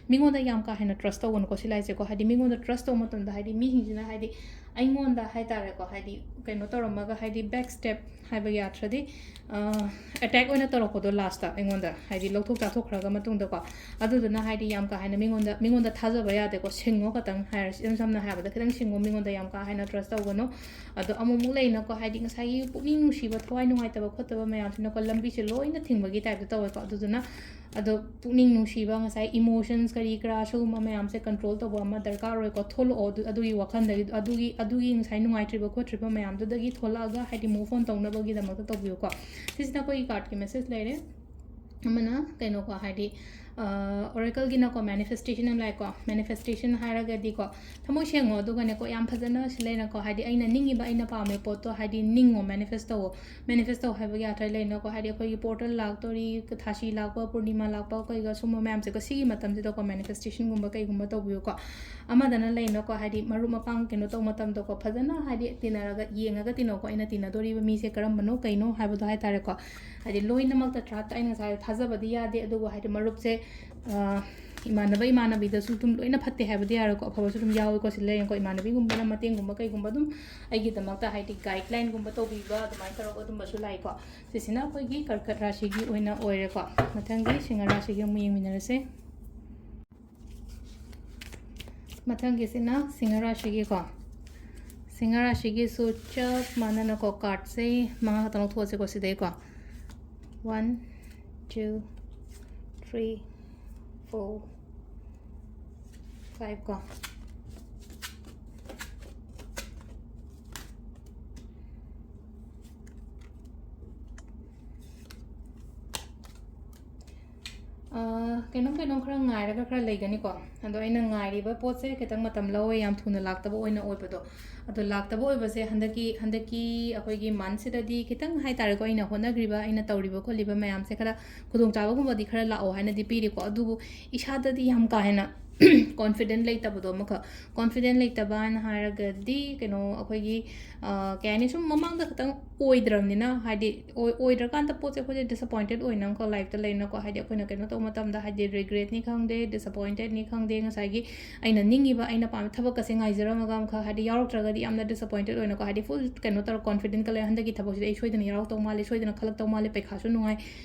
ꯃꯤꯉꯣꯟꯗ ꯌꯥꯝ ꯀꯥ ꯍꯦꯟꯅ ꯇ꯭ꯔꯁ ꯇꯧꯒꯅꯨꯀꯣ ꯁꯤ ꯂꯥꯏꯁꯦꯀꯣ꯫ ꯍꯥꯏꯗꯤ ꯃꯤꯉꯣꯟꯗ ꯇ꯭ꯔꯁ ꯇꯧꯕ ꯃꯇꯝꯗ ꯍꯥꯏꯗꯤ ꯃꯤꯁꯤꯡꯁꯤꯅ ꯍꯥꯏꯗꯤ ꯑꯩꯉꯣꯟꯗ ꯍꯥꯏꯇꯥꯔꯦꯀꯣ, ꯍꯥꯏꯗꯤ ꯀꯩꯅꯣ ꯇꯧꯔꯝꯃꯒ, ꯍꯥꯏꯗꯤ ꯕꯦꯛ ꯁ꯭ꯇꯦꯞ ꯍꯥꯏꯕ ꯌꯥꯗ꯭ꯔꯗꯤ, ꯑꯦꯇꯦꯛ ꯑꯣꯏꯅ ꯇꯧꯔꯛꯄꯗꯣ ꯂꯥꯁꯇ ꯑꯩꯉꯣꯟꯗ, ꯍꯥꯏꯗꯤ ꯂꯧꯊꯣꯛ ꯆꯥꯊꯣꯛꯈ꯭ꯔꯒ ꯃꯇꯨꯡꯗꯀꯣ꯫ ꯑꯗꯨꯗꯨꯅ ꯍꯥꯏꯗꯤ ꯌꯥꯝ ꯀꯥ ꯍꯦꯟꯅ ꯃꯤꯉꯣꯟꯗ, ꯃꯤꯉꯣꯟꯗ ꯊꯥꯖꯕ ꯌꯥꯗꯦꯀꯣ꯫ ꯁꯤꯡꯉꯣ ꯈꯇꯪ ꯍꯥꯏꯔꯁꯤ, ꯏꯁꯝ ꯁꯝꯅ ꯍꯥꯏꯔꯕꯗ ꯈꯤꯇꯪ ꯁꯤꯡꯉꯣ, ꯃꯤꯉꯣꯟꯗ ꯌꯥꯝ ꯀꯥ ꯍꯦꯟꯅ ꯇ꯭ꯔꯁ ꯇꯧꯒꯅꯨ꯫ ꯑꯗꯣ ꯑꯃꯨꯛꯃꯨꯛ ꯂꯩꯅꯀꯣ, ꯍꯥꯏꯗꯤ ꯉꯁꯥꯏꯒꯤ ꯄꯨꯛꯅꯤꯡ ꯅꯨꯡꯁꯤꯕ, ꯊꯋꯥꯏ ꯅꯨꯡꯉꯥꯏꯇꯕ ꯈꯣꯠꯇꯕ ꯃꯌꯥꯝꯁꯤꯅꯀꯣ ꯂꯝꯕꯤꯁꯦ ꯂꯣꯏꯅ ꯊꯤꯡꯕꯒꯤ ꯇꯥꯏꯞꯇ ꯇꯧꯋꯦꯀꯣ꯫ ꯑꯗꯨꯗꯨꯅ ꯑꯗꯣ ꯄꯨꯛꯅꯤꯡ ꯅꯨꯡꯁꯤꯕ, ꯉꯁꯥꯏ ꯏꯃꯣꯁꯟꯁ ꯀꯔꯤ ꯀꯔꯥ ꯁꯤꯒꯨꯝꯕ ꯃꯌꯥꯝꯁꯦ ꯀꯟꯇ꯭ꯔꯣꯜ ꯇꯧꯕ ꯑꯃ ꯗꯔꯀꯥꯔ ꯑꯣꯏꯀꯣ꯫ ꯊꯣꯛꯂꯛꯑꯣ ꯑꯗꯨ, ꯑꯗꯨꯒꯤ ꯋꯥꯈꯜꯗꯒꯤ, ꯑꯗꯨꯒꯤ, ꯑꯗꯨꯒꯤ ꯉꯁꯥꯏ ꯅꯨꯡꯉꯥꯏꯇ꯭ꯔꯤꯕ ꯈꯣꯠꯇ꯭ꯔꯤꯕ ꯃꯌꯥꯝꯗꯨꯗꯒꯤ ꯊꯣꯛꯂꯛꯑꯒ ꯍꯥꯏꯗꯤ ꯃꯨꯚ ꯑꯣꯟ ꯇꯧꯅꯕꯒꯤꯗꯃꯛꯇ ꯇꯧꯕꯤꯌꯨꯀꯣ꯫ ꯁꯤꯁꯤꯅ ꯑꯩꯈꯣꯏꯒꯤ ꯀꯥꯔꯠꯀꯤ ꯃꯦꯁꯦꯖ ꯂꯩꯔꯦ꯫ ꯑꯃꯅ ꯀꯩꯅꯣꯀꯣ, ꯍꯥꯏꯗꯤ ꯑꯣꯔꯦꯀꯜꯒꯤꯅꯀꯣ ꯃꯦꯅꯤꯐꯦꯁꯇꯦꯁꯟ ꯑꯃ ꯂꯥꯛꯑꯦꯀꯣ꯫ ꯃꯦꯅꯤꯐꯦꯁꯇꯦꯁꯟ ꯍꯥꯏꯔꯒꯗꯤꯀꯣ, ꯊꯃꯣꯏ ꯁꯦꯡꯉꯣ, ꯑꯗꯨꯒꯅꯦꯀꯣ, ꯌꯥꯝ ꯐꯖꯅ ꯁꯤ ꯂꯩꯅꯀꯣ, ꯍꯥꯏꯗꯤ ꯑꯩꯅ ꯅꯤꯡꯉꯤꯕ, ꯑꯩꯅ ꯄꯥꯝꯃꯤꯕ ꯄꯣꯠꯇꯣ ꯍꯥꯏꯗꯤ ꯅꯤꯡꯉꯣ, ꯃꯦꯅꯤꯐꯦꯁ ꯇꯧꯋꯣ꯫ ꯃꯦꯅꯤꯐꯦꯁ ꯇꯧ ꯍꯥꯏꯕꯒꯤ ꯑꯥꯔꯊ ꯂꯩꯅꯀꯣ, ꯍꯥꯏꯗꯤ ꯑꯩꯈꯣꯏꯒꯤ ꯄꯣꯔꯇꯦꯜ ꯂꯥꯛꯇꯣꯔꯤ, ꯊꯥꯁꯤ ꯂꯥꯛꯄ, ꯄꯨꯔꯅꯤꯃꯥ ꯂꯥꯛꯄ, ꯑꯩꯈꯣꯏꯒ ꯁꯨꯝꯕ ꯃꯌꯥꯝꯁꯦꯀꯣ, ꯁꯤꯒꯤ ꯃꯇꯝꯁꯤꯗꯀꯣ ꯃꯦꯅꯤꯐꯦꯁꯇꯦꯁꯟꯒꯨꯝꯕ ꯀꯩꯒꯨꯝꯕ ꯇꯧꯕꯤꯌꯨꯀꯣ꯫ ꯑꯃꯗꯅ ꯂꯩꯅꯀꯣ, ꯍꯥꯏꯗꯤ ꯃꯔꯨꯞ ꯃꯄꯥꯡ ꯀꯩꯅꯣ ꯇꯧꯕ ꯃꯇꯝꯗꯀꯣ, ꯐꯖꯅ ꯍꯥꯏꯗꯤ ꯇꯤꯟꯅꯔꯒ, ꯌꯦꯡꯉꯒ ꯇꯤꯟꯅꯧꯀꯣ꯫ ꯑꯩꯅ ꯇꯤꯟꯅꯗꯣꯔꯤꯕ ꯃꯤꯁꯦ ꯀꯔꯝꯕꯅꯣ ꯀꯩꯅꯣ ꯍꯥꯏꯕꯗꯣ ꯍꯥꯏꯇꯥꯔꯦꯀꯣ꯫ ꯍꯥꯏꯗꯤ ꯂꯣꯏꯅꯃꯛꯇ ꯊꯥ-, ꯑꯩꯅ ꯉꯁꯥꯏ ꯊꯥꯖꯕꯗꯤ ꯌꯥꯗꯦ, ꯑꯗꯨꯕꯨ ꯍꯥꯏꯗꯤ ꯃꯔꯨꯞꯁꯦ, ꯑ, ꯏꯃꯥꯟꯅꯕ ꯏꯃꯥꯟꯅꯕꯤꯗꯁꯨ ꯑꯗꯨꯝ ꯂꯣꯏꯅ ꯐꯠꯇꯦ ꯍꯥꯏꯕꯗꯤ ꯌꯥꯔꯣꯏꯀꯣ, ꯑꯐꯕꯁꯨ ꯑꯗꯨꯝ ꯌꯥꯎꯋꯦꯀꯣ꯫ ꯁꯤ ꯂꯩꯔꯦꯀꯣ, ꯏꯃꯥꯟꯅꯕꯤꯒꯨꯝꯕꯅ ꯃꯇꯦꯡꯒꯨꯝꯕ ꯀꯩꯒꯨꯝꯕ ꯑꯗꯨꯝ ꯑꯩꯒꯤꯗꯃꯛꯇ ꯍꯥꯏꯗꯤ ꯒꯥꯏꯗꯂꯥꯏꯟꯒꯨꯝꯕ ꯇꯧꯕꯤꯕ ꯑꯗꯨꯃꯥꯏꯅ ꯇꯧꯔꯒ ꯑꯗꯨꯝꯕꯁꯨ ꯂꯥꯛꯏꯀꯣ꯫ ꯁꯤꯁꯤꯅ ꯑꯩꯈꯣꯏꯒꯤ ꯀꯔꯀꯠ ꯔꯥꯁꯤꯒꯤ ꯑꯣꯏꯅ ꯑꯣꯏꯔꯦꯀꯣ꯫ ꯃꯊꯪꯒꯤ ꯁꯤꯡꯍ ꯔꯥꯁꯤꯒꯤ ꯑꯃꯨꯛ ꯌꯦꯡꯃꯤꯟꯅꯔꯁꯦ꯫ ꯃꯊꯪꯒꯤꯁꯤꯅ ꯁꯤꯡꯍ ꯔꯥꯁꯤꯒꯤꯀꯣ꯫ ꯁꯤꯡꯍ ꯔꯥꯁꯤꯒꯤꯁꯨ ꯆꯞ ꯃꯥꯟꯅꯅꯀꯣ, ꯀꯥꯔꯠꯁꯦ ꯃꯉꯥ ꯈꯛꯇꯪ ꯂꯧꯊꯣꯛꯑꯁꯤꯀꯣ ꯁꯤꯗꯩꯀꯣ꯫ One, two, three, four, five ꯀꯣ꯫ ꯑ, ꯀꯩꯅꯣꯝ ꯀꯩꯅꯣꯝ ꯈꯔ ꯉꯥꯏꯔꯒ ꯈꯔ ꯂꯩꯒꯅꯤꯀꯣ꯫ ꯑꯗꯣ ꯑꯩꯅ ꯉꯥꯏꯔꯤꯕ ꯄꯣꯠꯁꯦ ꯈꯤꯇꯪ ꯃꯇꯝ ꯂꯧꯋꯦ, ꯌꯥꯝ ꯊꯨꯅ ꯂꯥꯛꯇꯕ ꯑꯣꯏꯅ ꯑꯣꯏꯕꯗꯣ꯫ ꯑꯗꯣ ꯂꯥꯛꯇꯕ ꯑꯣꯏꯕꯁꯦ ꯍꯟꯗꯛꯀꯤ, ꯍꯟꯗꯛꯀꯤ ꯑꯩꯈꯣꯏꯒꯤ ꯃꯟꯊꯁꯤꯗꯗꯤ ꯈꯤꯇꯪ ꯍꯥꯏ ꯇꯥꯔꯦꯀꯣ, ꯑꯩꯅ ꯍꯣꯠꯅꯈ꯭ꯔꯤꯕ, ꯑꯩꯅ ꯇꯧꯔꯤꯕ ꯈꯣꯠꯂꯤꯕ ꯃꯌꯥꯝꯁꯦ ꯈꯔ ꯈꯨꯗꯣꯡꯆꯥꯕꯒꯨꯝꯕꯗꯤ ꯈꯔ ꯂꯥꯛꯑꯣ ꯍꯥꯏꯅꯗꯤ ꯄꯤꯔꯤꯀꯣ꯫ ꯑꯗꯨꯕꯨ ꯏꯁꯥꯗꯗꯤ ꯌꯥꯝ ꯀꯥ ꯍꯦꯟꯅ ꯀꯣꯟꯐꯤꯗꯦꯟ ꯂꯩꯇꯕꯗꯣ ꯑꯃꯈꯛ, ꯀꯣꯟꯐꯤꯗꯦꯟ ꯂꯩꯇꯕ ꯍꯥꯏꯅ ꯍꯥꯏꯔꯒꯗꯤ ꯀꯩꯅꯣ ꯑꯩꯈꯣꯏꯒꯤ, ꯑ, ꯀꯩ ꯍꯥꯏꯅꯤ, ꯁꯨꯝ ꯃꯃꯥꯡꯗ ꯈꯤꯇꯪ ꯑꯣꯏꯗ꯭ꯔꯕꯅꯤꯅ, ꯍꯥꯏꯗꯤ ꯑꯣꯏ-, ꯑꯣꯏꯗ꯭ꯔꯀꯥꯟꯗ ꯄꯣꯠꯁꯦ ꯑꯩꯈꯣꯏꯁꯦ ꯗꯤꯁꯑꯄꯣꯏꯟꯇꯦꯠ ꯑꯣꯏꯅ ꯑꯃꯈꯛ ꯂꯥꯏꯐꯇ ꯂꯩꯅꯀꯣ꯫ ꯍꯥꯏꯗꯤ ꯑꯩꯈꯣꯏꯅ ꯀꯩꯅꯣ ꯇꯧꯕ ꯃꯇꯝꯗ, ꯍꯥꯏꯗꯤ ꯔꯤꯒ꯭ꯔꯦꯠꯅꯤ ꯈꯪꯗꯦ, ꯗꯤꯁꯑꯄꯣꯏꯟꯇꯦꯠꯅꯤ ꯈꯪꯗꯦ, ꯉꯁꯥꯏꯒꯤ ꯑꯩꯅ ꯅꯤꯡꯉꯤꯕ, ꯑꯩꯅ ꯄꯥꯝꯕ ꯊꯕꯛꯀꯁꯦ ꯉꯥꯏꯖꯔꯝꯃꯒ ꯑꯃꯈꯛ ꯍꯥꯏꯗꯤ ꯌꯥꯎꯔꯛꯇ꯭ꯔꯒꯗꯤ ꯌꯥꯝꯅ ꯗꯤꯁꯑꯄꯣꯏꯟꯇꯦꯠ ꯑꯣꯏꯅꯀꯣ, ꯍꯥꯏꯗꯤ ꯐꯨꯜ ꯀꯩꯅꯣ ꯇꯧꯔ ꯀꯣꯟꯐꯤꯗꯦꯟꯀ ꯂꯩꯔ ꯍꯟꯗꯛꯀꯤ ꯊꯕꯛꯁꯤꯗꯤ ꯑꯩ ꯁꯣꯏꯗꯅ ꯌꯥꯎꯔꯛꯇꯧ ꯃꯥꯜꯂꯦ, ꯁꯣꯏꯗꯅ ꯈꯜꯂꯛꯇꯧ ꯃꯥꯜꯂꯦ, ꯄꯩꯈꯥꯁꯨ ꯅꯨꯡꯉꯥꯏ,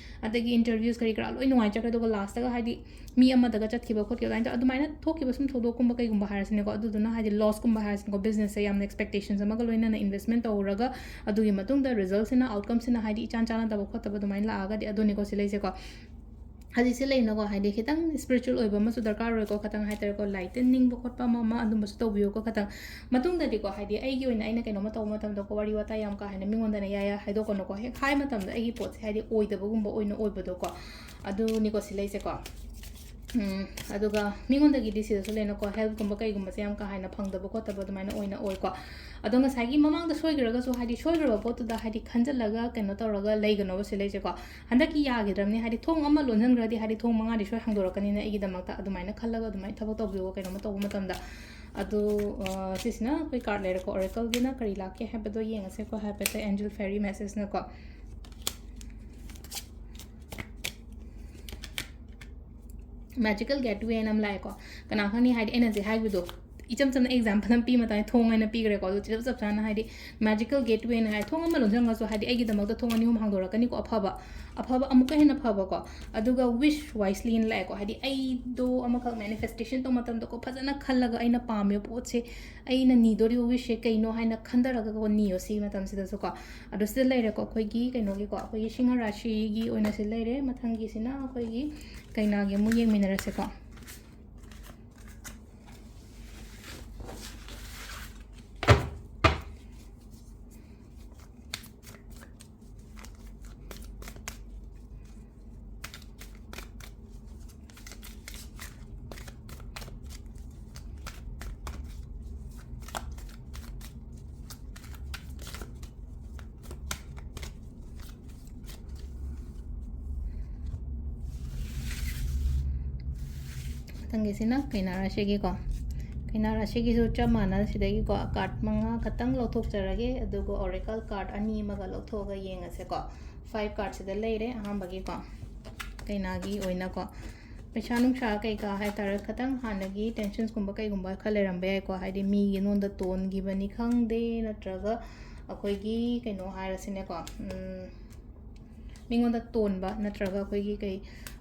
ꯑꯗꯒꯤ ꯏꯟꯇꯔꯚ꯭ꯌꯨꯁ ꯀꯔꯤ ꯀꯔꯥ ꯂꯣꯏ ꯅꯨꯡꯉꯥꯏꯖꯈ꯭ꯔꯦ, ꯑꯗꯨꯒ ꯂꯥꯁꯇꯒ ꯍꯥꯏꯗꯤ ꯃꯤ ꯑꯃꯗꯒ ꯆꯠꯈꯤꯕ ꯈꯣꯠꯈꯤꯕ ꯑꯗꯨꯃꯥꯏꯅ ꯇꯧ-, ꯑꯗꯨꯃꯥꯏꯅ ꯊꯣꯛꯈꯤꯕ ꯁꯨꯝ ꯊꯧꯗꯣꯛꯀꯨꯝꯕ ꯀꯩꯒꯨꯝꯕ ꯍꯥꯏꯔꯁꯤꯅꯦꯀꯣ꯫ ꯑꯗꯨꯗꯨꯅ ꯍꯥꯏꯗꯤ ꯂꯣꯁꯀꯨꯝꯕ ꯍꯥꯏꯔꯁꯤꯅꯦꯀꯣ, ꯕꯤꯖꯤꯅꯦꯁꯁꯦ ꯌꯥꯝꯅ ꯑꯦꯛꯁꯄꯦꯛꯇꯦꯁꯟꯁ ꯑꯃꯒ ꯂꯣꯏꯅꯅ ꯏꯟꯚꯦꯁꯃꯦꯟ ꯇꯧꯔꯒ ꯑꯗꯨꯒꯤ ꯃꯇꯨꯡꯗ ꯔꯤꯖꯜꯁꯤꯅ, ꯑꯥꯎꯠꯀꯝꯁꯤꯅ ꯍꯥꯏꯗꯤ ꯏꯆꯥꯟ ꯆꯥꯟꯅꯗꯕ ꯈꯣꯠꯇꯕ ꯑꯗꯨꯃꯥꯏꯅ ꯂꯥꯛꯑꯒꯗꯤ ꯑꯗꯨꯅꯤꯀꯣ ꯁꯤ ꯂꯩꯁꯦꯀꯣ꯫ ꯍꯧꯖꯤꯛꯁꯦ ꯂꯩꯅꯀꯣ, ꯍꯥꯏꯗꯤ ꯈꯤꯇꯪ ꯁ꯭ꯄꯤꯔꯤꯆꯨꯋꯦꯜ ꯑꯣꯏꯕ ꯑꯃꯁꯨ ꯗꯔꯀꯥꯔ ꯑꯣꯏꯀꯣ, ꯈꯤꯇꯪ ꯍꯥꯏꯇꯥꯔꯦꯀꯣ, ꯂꯥꯏ ꯇꯤꯟ ꯅꯤꯡꯕ ꯈꯣꯠꯄ ꯑꯃ ꯑꯃ ꯑꯗꯨꯝꯕꯁꯨ ꯇꯧꯕꯤꯌꯨꯀꯣ꯫ ꯈꯤꯇꯪ ꯃꯇꯨꯡꯗꯗꯤꯀꯣ, ꯍꯥꯏꯗꯤ ꯑꯩꯒꯤ ꯑꯣꯏꯅ ꯑꯩꯅ ꯀꯩꯅꯣꯝꯃ ꯇꯧꯕ ꯃꯇꯝꯗꯀꯣ, ꯋꯥꯔꯤ ꯋꯥꯇꯥꯏ ꯌꯥꯝ ꯀꯥ ꯍꯦꯟꯅ ꯃꯤꯉꯣꯟꯗꯅ ꯌꯥ ꯌꯥ ꯍꯥꯏꯗꯣꯛꯀꯅꯨꯀꯣ꯫ ꯍꯦꯛ ꯍꯥꯏ ꯃꯇꯝꯗ ꯑꯩꯒꯤ ꯄꯣꯠꯁꯦ ꯍꯥꯏꯗꯤ ꯑꯣꯏꯗꯕꯒꯨꯝꯕ ꯑꯣꯏꯅ ꯑꯣꯏꯕꯗꯣꯀꯣ, ꯑꯗꯨꯅꯤꯀꯣ ꯁꯤ ꯂꯩꯁꯦꯀꯣ꯫ ꯎꯝ, ꯑꯗꯨꯒ ꯃꯤꯉꯣꯟꯗꯒꯤꯗꯤ ꯁꯤꯗꯁꯨ ꯂꯩꯅꯀꯣ, ꯍꯦꯜꯞꯀꯨꯝꯕ ꯀꯩꯒꯨꯝꯕꯁꯦ ꯌꯥꯝ ꯀꯥ ꯍꯦꯟꯅ ꯐꯪꯗꯕ ꯈꯣꯠꯇꯕ ꯑꯗꯨꯃꯥꯏꯅ ꯑꯣꯏꯅ ꯑꯣꯏꯀꯣ꯫ ꯑꯗꯣ ꯉꯁꯥꯏꯒꯤ ꯃꯃꯥꯡꯗ ꯁꯣꯏꯈ꯭ꯔꯒꯁꯨ, ꯍꯥꯏꯗꯤ ꯁꯣꯏꯈ꯭ꯔꯕ ꯄꯣꯠꯇꯨꯗ ꯍꯥꯏꯗꯤ ꯈꯟꯖꯤꯜꯂꯒ ꯀꯩꯅꯣ ꯇꯧꯔꯒ ꯂꯩꯒꯅꯣꯕ ꯁꯤ ꯂꯩꯁꯦꯀꯣ꯫ ꯍꯟꯗꯛꯀꯤ ꯌꯥꯈꯤꯗ꯭ꯔꯕꯅꯤ, ꯍꯥꯏꯗꯤ ꯊꯣꯡ ꯑꯃ ꯂꯣꯟꯁꯤꯟꯈ꯭ꯔꯗꯤ ꯍꯥꯏꯗꯤ ꯊꯣꯡ ꯃꯉꯥꯗꯤ ꯁꯣꯏ ꯍꯥꯡꯗꯣꯔꯛꯀꯅꯤꯅ ꯑꯩꯒꯤꯗꯃꯛꯇ ꯑꯗꯨꯃꯥꯏꯅ ꯈꯜꯂꯒ ꯑꯗꯨꯃꯥꯏꯅ ꯊꯕꯛ ꯇꯧꯕꯤꯌꯣ ꯀꯩꯅꯣꯝꯃ ꯇꯧꯕ ꯃꯇꯝꯗ꯫ ꯑꯗꯣ, ꯑ, ꯁꯤꯁꯤꯅ ꯑꯩꯈꯣꯏ ꯀꯥꯔꯠ ꯂꯩꯔꯦꯀꯣ, ꯑꯣꯔꯦꯀꯜꯒꯤꯅ ꯀꯔꯤ ꯂꯥꯛꯀꯦ ꯍꯥꯏꯕꯗꯣ ꯌꯦꯡꯉꯁꯦꯀꯣ ꯍꯥꯏꯐꯦꯠꯇ꯫ ꯑꯦꯟꯖꯦꯜ ꯐꯦꯔꯤ ꯃꯦꯁꯦꯖꯅꯀꯣ꯫ ꯃꯦꯖꯤꯀꯦꯜ ꯒꯦꯠꯋꯦꯅ ꯑꯃ ꯂꯥꯛꯑꯦꯀꯣ꯫ ꯀꯅꯥ ꯈꯪꯅꯤ, ꯍꯥꯏꯗꯤ ꯑꯩꯅ ꯍꯧꯖꯤꯛ ꯍꯥꯏꯕꯗꯣ ꯏꯆꯝ ꯆꯝꯅ ꯑꯦꯛꯖꯥꯝꯄꯜ ꯑꯃ ꯄꯤ ꯃꯇꯝꯗ ꯊꯣꯡ ꯍꯥꯏꯅ ꯄꯤꯈ꯭ꯔꯦꯀꯣ꯫ ꯑꯗꯨ ꯆꯞ ꯆꯞ ꯆꯥꯅ ꯍꯥꯏꯗꯤ ꯃꯦꯖꯤꯀꯦꯜ ꯒꯦꯠꯋꯦꯅ ꯍꯥꯏ, ꯊꯣꯡ ꯑꯃ ꯂꯣꯟꯁꯤꯟꯈ꯭ꯔꯁꯨ ꯍꯥꯏꯗꯤ ꯑꯩꯒꯤꯗꯃꯛꯇ ꯊꯣꯡ ꯑꯅꯤ ꯑꯍꯨꯝ ꯍꯥꯡꯗꯣꯔꯛꯀꯅꯤꯀꯣ, ꯑꯐꯕ, ꯑꯐꯕ ꯑꯃꯨꯛꯀ ꯍꯦꯟꯅ ꯐꯕꯀꯣ꯫ ꯑꯗꯨꯒ ꯋꯤꯁ ꯋꯥꯏꯁꯂꯤꯅ ꯂꯥꯛꯑꯦꯀꯣ, ꯍꯥꯏꯗꯤ ꯑꯩꯗꯣ ꯑꯃꯈꯛ ꯃꯦꯅꯤꯐꯦꯁꯇꯦꯁꯟ ꯇꯧꯕ ꯃꯇꯝꯗꯀꯣ, ꯐꯖꯅ ꯈꯜꯂꯒ ꯑꯩꯅ ꯄꯥꯝꯃꯤꯕ ꯄꯣꯠꯁꯦ, ꯑꯩꯅ ꯅꯤꯗꯣꯔꯤꯕ ꯋꯤꯁꯁꯦ ꯀꯩꯅꯣ ꯍꯥꯏꯅ ꯈꯟꯊꯔꯒꯀꯣ ꯅꯤꯌꯣ ꯁꯤꯒꯤ ꯃꯇꯝꯁꯤꯗꯁꯨꯀꯣ꯫ ꯑꯗꯣ ꯁꯤꯗ ꯂꯩꯔꯦꯀꯣ ꯑꯩꯈꯣꯏꯒꯤ ꯀꯩꯅꯣꯒꯤꯀꯣ, ꯑꯩꯈꯣꯏꯒꯤ ꯁꯤꯡꯍ ꯔꯥꯁꯤꯒꯤ ꯑꯣꯏꯅ ꯁꯤ ꯂꯩꯔꯦ꯫ ꯃꯊꯪꯒꯤꯁꯤꯅ ꯑꯩꯈꯣꯏꯒꯤ ꯀꯩꯅꯥꯒꯤ ꯑꯃꯨꯛ ꯌꯦꯡꯃꯤꯟꯅꯔꯁꯦꯀꯣ꯫ ꯃꯊꯪꯒꯤꯁꯤꯅ ꯀꯩꯅꯥ ꯔꯥꯁꯤꯒꯤꯀꯣ꯫ ꯀꯩꯅꯥ ꯔꯥꯁꯤꯒꯤꯁꯨ ꯆꯞ ꯃꯥꯟꯅꯅ ꯁꯤꯗꯒꯤꯀꯣ card ꯃꯉꯥ ꯈꯛꯇꯪ ꯂꯧꯊꯣꯛꯆꯔꯒꯦ, ꯑꯗꯨꯒ oracle card ꯑꯅꯤ ꯑꯃꯒ ꯂꯧꯊꯣꯛꯑꯒ ꯌꯦꯡꯉꯁꯦꯀꯣ꯫ Five cardꯁꯤꯗ ꯂꯩꯔꯦ ꯑꯍꯥꯟꯕꯒꯤꯀꯣ꯫ ꯀꯩꯅꯥꯒꯤ ꯑꯣꯏꯅꯀꯣ, ꯄꯩꯁꯥ ꯅꯨꯡꯁꯥ ꯀꯩꯀꯥ ꯍꯥꯏꯇꯥꯔꯦ, ꯈꯇꯪ ꯍꯥꯟꯅꯒꯤ tensionsꯀꯨꯝꯕ ꯀꯩꯒꯨꯝꯕ ꯈꯔ ꯂꯩꯔꯝꯕ ꯌꯥꯏꯀꯣ꯫ ꯍꯥꯏꯗꯤ ꯃꯤꯒꯤ ꯅꯉꯣꯟꯗ ꯇꯣꯟꯈꯤꯕꯅꯤ ꯈꯪꯗꯦ, ꯅꯠꯇ꯭ꯔꯒ ꯑꯩꯈꯣꯏꯒꯤ ꯀꯩꯅꯣ ꯍꯥꯏꯔꯁꯤꯅꯦꯀꯣ, ꯎꯝ, ꯃꯤꯉꯣꯟꯗ ꯇꯣꯟꯕ ꯅꯠꯇ꯭ꯔꯒ ꯑꯩꯈꯣꯏꯒꯤ ꯀꯩ,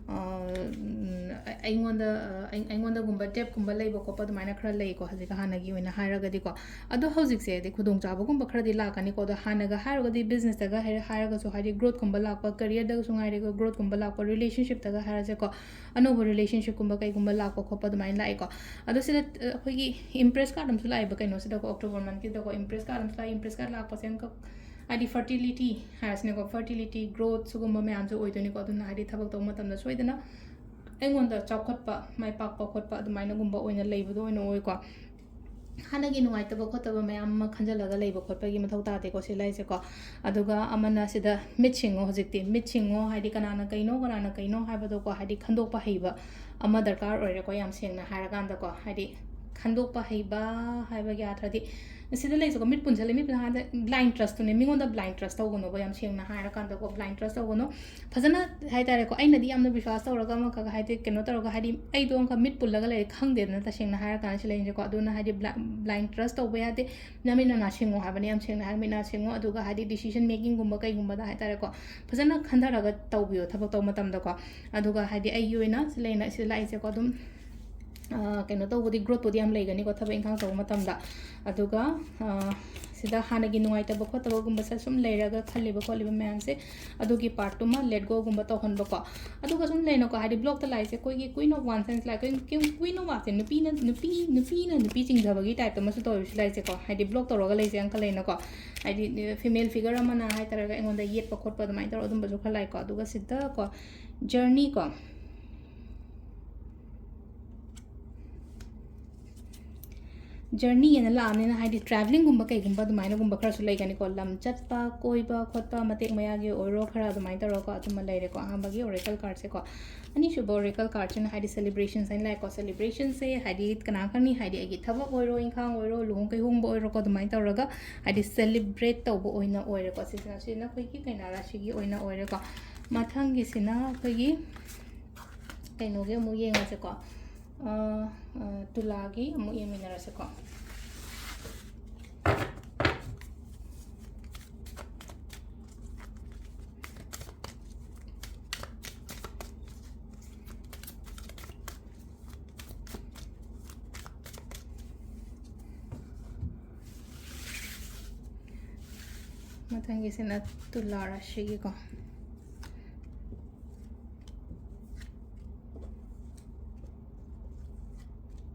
ꯑ, ꯎꯝ, ꯑ-, ꯑꯩꯉꯣꯟꯗ, ꯑ, ꯑꯩ-, ꯑꯩꯉꯣꯟꯗꯒꯨꯝꯕ debtꯀꯨꯝꯕ ꯂꯩꯕ ꯈꯣꯠꯄ ꯑꯗꯨꯃꯥꯏꯅ ꯈꯔ ꯂꯩꯀꯣ, ꯍꯧꯖꯤꯛꯀ ꯍꯥꯟꯅꯒꯤ ꯑꯣꯏꯅ ꯍꯥꯏꯔꯒꯗꯤꯀꯣ꯫ ꯑꯗꯣ ꯍꯧꯖꯤꯛꯁꯦ ꯍꯥꯏꯗꯤ ꯈꯨꯗꯣꯡꯆꯥꯕꯒꯨꯝꯕ ꯈꯔꯗꯤ ꯂꯥꯛꯀꯅꯤꯀꯣ꯫ ꯑꯗꯣ ꯍꯥꯟꯅꯒ ꯍꯥꯏꯔꯨꯔꯒꯗꯤ businessꯇꯒ ꯍꯥꯏꯔ-, ꯍꯥꯏꯔꯒꯁꯨ ꯍꯥꯏꯗꯤ growthꯀꯨꯝꯕ ꯂꯥꯛꯄ, careerꯗꯒꯁꯨ ꯉꯥꯏꯔꯦꯀꯣ, growthꯀꯨꯝꯕ ꯂꯥꯛꯄ, relationshipꯇꯒ ꯍꯥꯏꯔꯁꯦꯀꯣ, ꯑꯅꯧꯕ relationshipꯀꯨꯝꯕ ꯀꯩꯒꯨꯝꯕ ꯂꯥꯛꯄ ꯈꯣꯠꯄ ꯑꯗꯨꯃꯥꯏꯅ ꯂꯥꯛꯑꯦꯀꯣ꯫ ꯑꯗꯣ ꯁꯤꯗ, ꯑ, ꯑꯩꯈꯣꯏꯒꯤ Empress card ꯑꯃꯁꯨ ꯂꯥꯛꯑꯦꯕ ꯀꯩꯅꯣꯁꯤꯗꯀꯣ, October monthꯀꯤꯗꯀꯣ Empress card ꯑꯃꯁꯨ ꯂꯥꯛꯑꯦ꯫ Empress card ꯂꯥꯛꯄꯁꯦ ꯑꯃꯈꯛ ꯍꯥꯏꯗꯤ fertility ꯍꯥꯏꯔꯁꯤꯅꯦꯀꯣ, fertility, growth ꯁꯤꯒꯨꯝꯕ ꯃꯌꯥꯝꯁꯨ ꯑꯣꯏꯗꯣꯏꯅꯤꯀꯣ꯫ ꯑꯗꯨꯅ ꯍꯥꯏꯗꯤ ꯊꯕꯛ ꯇꯧꯕ ꯃꯇꯝꯗ ꯁꯣꯏꯗꯅ ꯑꯩꯉꯣꯟꯗ ꯆꯥꯎꯈꯠꯄ, ꯃꯥꯏ ꯄꯥꯛꯄ ꯈꯣꯠꯄ ꯑꯗꯨꯃꯥꯏꯅꯒꯨꯝꯕ ꯑꯣꯏꯅ ꯂꯩꯕꯗꯣ ꯑꯣꯏꯅ ꯑꯣꯏꯀꯣ꯫ ꯍꯥꯟꯅꯒꯤ ꯅꯨꯡꯉꯥꯏꯇꯕ ꯈꯣꯠꯇꯕ ꯃꯌꯥꯝ ꯑꯃ ꯈꯟꯖꯤꯜꯂꯒ ꯂꯩꯕ ꯈꯣꯠꯄꯒꯤ ꯃꯊꯧ ꯇꯥꯗꯦꯀꯣ ꯁꯤ ꯂꯩꯁꯦꯀꯣ꯫ ꯑꯗꯨꯒ ꯑꯃꯅ ꯁꯤꯗ ꯃꯤꯠ ꯁꯤꯡꯉꯣ, ꯍꯧꯖꯤꯛꯇꯤ ꯃꯤꯠ ꯁꯤꯡꯉꯣ, ꯍꯥꯏꯗꯤ ꯀꯅꯥꯅ ꯀꯩꯅꯣ, ꯀꯅꯥꯅ ꯀꯩꯅꯣ ꯍꯥꯏꯕꯗꯣꯀꯣ, ꯍꯥꯏꯗꯤ ꯈꯟꯗꯣꯛꯄ ꯍꯩꯕ ꯑꯃ ꯗꯔꯀꯥꯔ ꯑꯣꯏꯔꯦꯀꯣ, ꯌꯥꯝ ꯁꯦꯡꯅ ꯍꯥꯏꯔꯀꯥꯟꯗꯀꯣ꯫ ꯍꯥꯏꯗꯤ ꯈꯟꯗꯣꯛꯄ ꯍꯩꯕ ꯍꯥꯏꯕꯒꯤ ꯑꯥꯔꯊꯗꯤ ꯁꯤꯗ ꯂꯩꯁꯦꯀꯣ, ꯃꯤꯠ ꯄꯨꯟꯁꯤꯜꯂꯦ, ꯃꯤꯠ ꯄꯨꯟꯁꯤꯜꯂꯦ ꯍꯥꯏꯔꯀꯥꯟꯗ blind trustꯇꯨꯅꯦ, ꯃꯤꯉꯣꯟꯗ blind trust ꯇꯧꯒꯅꯣꯕ, ꯌꯥꯝ ꯁꯦꯡꯅ ꯍꯥꯏꯔꯀꯥꯟꯗꯀꯣ, blind trust ꯇꯧꯒꯅꯣ꯫ ꯐꯖꯅ ꯍꯥꯏꯇꯥꯔꯦꯀꯣ, ꯑꯩꯅꯗꯤ ꯌꯥꯝꯅ ꯕꯤꯁ꯭ꯋꯥꯁ ꯇꯧꯔꯒ ꯑꯃꯈꯛ ꯍꯥꯏꯗꯤ ꯀꯩꯅꯣ ꯇꯧꯔꯒ, ꯍꯥꯏꯗꯤ ꯑꯩꯗꯣ ꯑꯃꯈꯛ ꯃꯤꯠ ꯄꯨꯜꯂꯒ ꯂꯩꯔꯦ ꯈꯪꯗꯦꯗꯅ, ꯇꯁꯦꯡꯅ ꯍꯥꯏꯔꯀꯥꯟꯗ ꯁꯤ ꯂꯩꯁꯦꯀꯣ꯫ ꯑꯗꯨꯅ ꯍꯥꯏꯗꯤ bli-, blind trust ꯇꯧꯕ ꯌꯥꯗꯦ꯫ ꯅꯃꯤꯠ ꯅꯅꯥ ꯁꯤꯡꯉꯣ ꯍꯥꯏꯕꯅꯦ, ꯌꯥꯝ ꯁꯦꯡꯅ ꯍꯥꯏꯔꯒ ꯃꯤꯠ ꯅꯥ ꯁꯤꯡꯉꯣ꯫ ꯑꯗꯨꯒ ꯍꯥꯏꯗꯤ decision makingꯒꯨꯝꯕ ꯀꯩꯒꯨꯝꯕꯗ ꯍꯥꯏꯇꯥꯔꯦꯀꯣ, ꯐꯖꯅ ꯈꯟꯊꯔꯒ ꯇꯧꯕꯤꯌꯣ ꯊꯕꯛ ꯇꯧꯕ ꯃꯇꯝꯗꯀꯣ꯫ ꯑꯗꯨꯒ ꯍꯥꯏꯗꯤ ꯑꯩꯒꯤ ꯑꯣꯏꯅ ꯁꯤ ꯂꯩꯅ-, ꯁꯤ ꯂꯥꯛꯏꯁꯦꯀꯣ, ꯑꯗꯨꯝ, ꯑ, ꯀꯩꯅꯣ ꯇꯧꯕꯗꯤ, growthꯄꯨꯗꯤ ꯌꯥꯝ ꯂꯩꯒꯅꯤꯀꯣ ꯊꯕꯛ ꯏꯪꯈꯥꯡ ꯇꯧꯕ ꯃꯇꯝꯗ꯫ ꯑꯗꯨꯒ, ꯑ, ꯁꯤꯗ ꯍꯥꯟꯅꯒꯤ ꯅꯨꯡꯉꯥꯏꯇꯕ ꯈꯣꯠꯇꯕꯒꯨꯝꯕꯁꯦ ꯁꯨꯝ ꯂꯩꯔꯒ ꯈꯜꯂꯤꯕ ꯈꯣꯠꯂꯤꯕ ꯃꯌꯥꯝꯁꯦ, ꯑꯗꯨꯒꯤ partꯇꯨꯃ let goꯒꯨꯝꯕ ꯇꯧꯍꯟꯕꯀꯣ꯫ ꯑꯗꯨꯒ ꯁꯨꯝ ꯂꯩꯅꯀꯣ, ꯍꯥꯏꯗꯤ blockꯇ ꯂꯥꯛꯏꯁꯦ ꯑꯩꯈꯣꯏꯒꯤ Queen of Wandsꯅ ꯂꯥꯛꯏ꯫ Queen, Queen of Wandsꯁꯦ ꯅꯨꯄꯤꯅ, ꯅꯨꯄꯤ, ꯅꯨꯄꯤꯅ ꯅꯨꯄꯤ ꯆꯤꯡꯊꯕꯒꯤ typeꯇ ꯑꯃꯁꯨ ꯇꯧꯔꯤꯁꯨ ꯂꯥꯛꯏꯁꯦꯀꯣ, ꯍꯥꯏꯗꯤ block ꯇꯧꯔꯒ ꯂꯩꯁꯦ ꯑꯃꯈꯛ ꯂꯩꯅꯀꯣ꯫ ꯍꯥꯏꯗꯤ female figure ꯑꯃꯅ ꯍꯥꯏꯇꯥꯔꯒ ꯑꯩꯉꯣꯟꯗ ꯌꯦꯠꯄ ꯈꯣꯠꯄ ꯑꯗꯨꯃꯥꯏꯅ ꯇꯧꯔꯒ ꯑꯗꯨꯝꯕꯁꯨ ꯈꯔ ꯂꯥꯛꯏꯀꯣ꯫ ꯑꯗꯨꯒ ꯁꯤꯗꯀꯣ, journeyꯀꯣ, ꯖꯔꯅꯤ ꯑꯅ ꯂꯥꯛꯑꯕꯅꯤꯅ, ꯍꯥꯏꯗꯤ ꯇ꯭ꯔꯥꯕꯂꯤꯡꯒꯨꯝꯕ ꯀꯩꯒꯨꯝꯕ ꯑꯗꯨꯃꯥꯏꯅꯒꯨꯝꯕ ꯈꯔꯁꯨ ꯂꯩꯒꯅꯤꯀꯣ, ꯂꯝ ꯆꯠꯄ ꯈꯣꯠꯄ ꯃꯇꯦꯛ ꯃꯌꯥꯒꯤ ꯑꯣꯏꯔꯣ, ꯈꯔ ꯑꯗꯨꯃꯥꯏꯅ ꯇꯧꯔꯒꯀꯣ, ꯑꯗꯨꯃ ꯂꯩꯔꯦꯀꯣ꯫ ꯑꯍꯥꯟꯕꯒꯤ ꯑꯣꯔꯦꯀꯜ ꯀꯥꯔꯠꯁꯦꯀꯣ꯫ ꯑꯅꯤꯁꯨꯕ ꯑꯣꯔꯦꯀꯜ ꯀꯥꯔꯠꯁꯤꯅ ꯍꯥꯏꯗꯤ ꯁꯦꯂꯦꯕ꯭ꯔꯦꯁꯟꯁ ꯍꯥꯏꯅ ꯂꯥꯛꯑꯦꯀꯣ꯫ ꯁꯦꯂꯦꯕ꯭ꯔꯦꯁꯟꯁꯦ ꯍꯥꯏꯗꯤ ꯀꯅꯥ ꯈꯪꯅꯤ, ꯍꯥꯏꯗꯤ ꯑꯩꯒꯤ ꯊꯕꯛ ꯑꯣꯏꯔꯣ, ꯏꯪꯈꯥꯡ ꯑꯣꯏꯔꯣ, ꯂꯨꯍꯣꯡ ꯀꯩꯍꯣꯡꯕ ꯑꯣꯏꯔꯣꯀꯣ, ꯑꯗꯨꯃꯥꯏꯅ ꯇꯧꯔꯒ ꯍꯥꯏꯗꯤ ꯁꯦꯂꯦꯕ꯭ꯔꯦꯠ ꯇꯧꯕ ꯑꯣꯏꯅ ꯑꯣꯏꯔꯦꯀꯣ꯫ ꯁꯤꯁꯤꯅ, ꯁꯤꯅ ꯑꯩꯈꯣꯏꯒꯤ ꯀꯩꯅꯥ ꯔꯥꯁꯤꯒꯤ ꯑꯣꯏꯅ ꯑꯣꯏꯔꯦꯀꯣ꯫ ꯃꯊꯪꯒꯤꯁꯤꯅ ꯑꯩꯈꯣꯏꯒꯤ ꯀꯩꯅꯣꯒꯤ ꯑꯃꯨꯛ ꯌꯦꯡꯉꯁꯦꯀꯣ꯫ ꯑ, ꯑ, ꯇꯨꯂꯥꯒꯤ ꯑꯃꯨꯛ ꯌꯦꯡꯃꯤꯟꯅꯔꯁꯦꯀꯣ꯫ ꯃꯊꯪꯒꯤꯁꯤꯅ ꯇꯨꯂꯥ ꯔꯥꯁꯤꯒꯤꯀꯣ꯫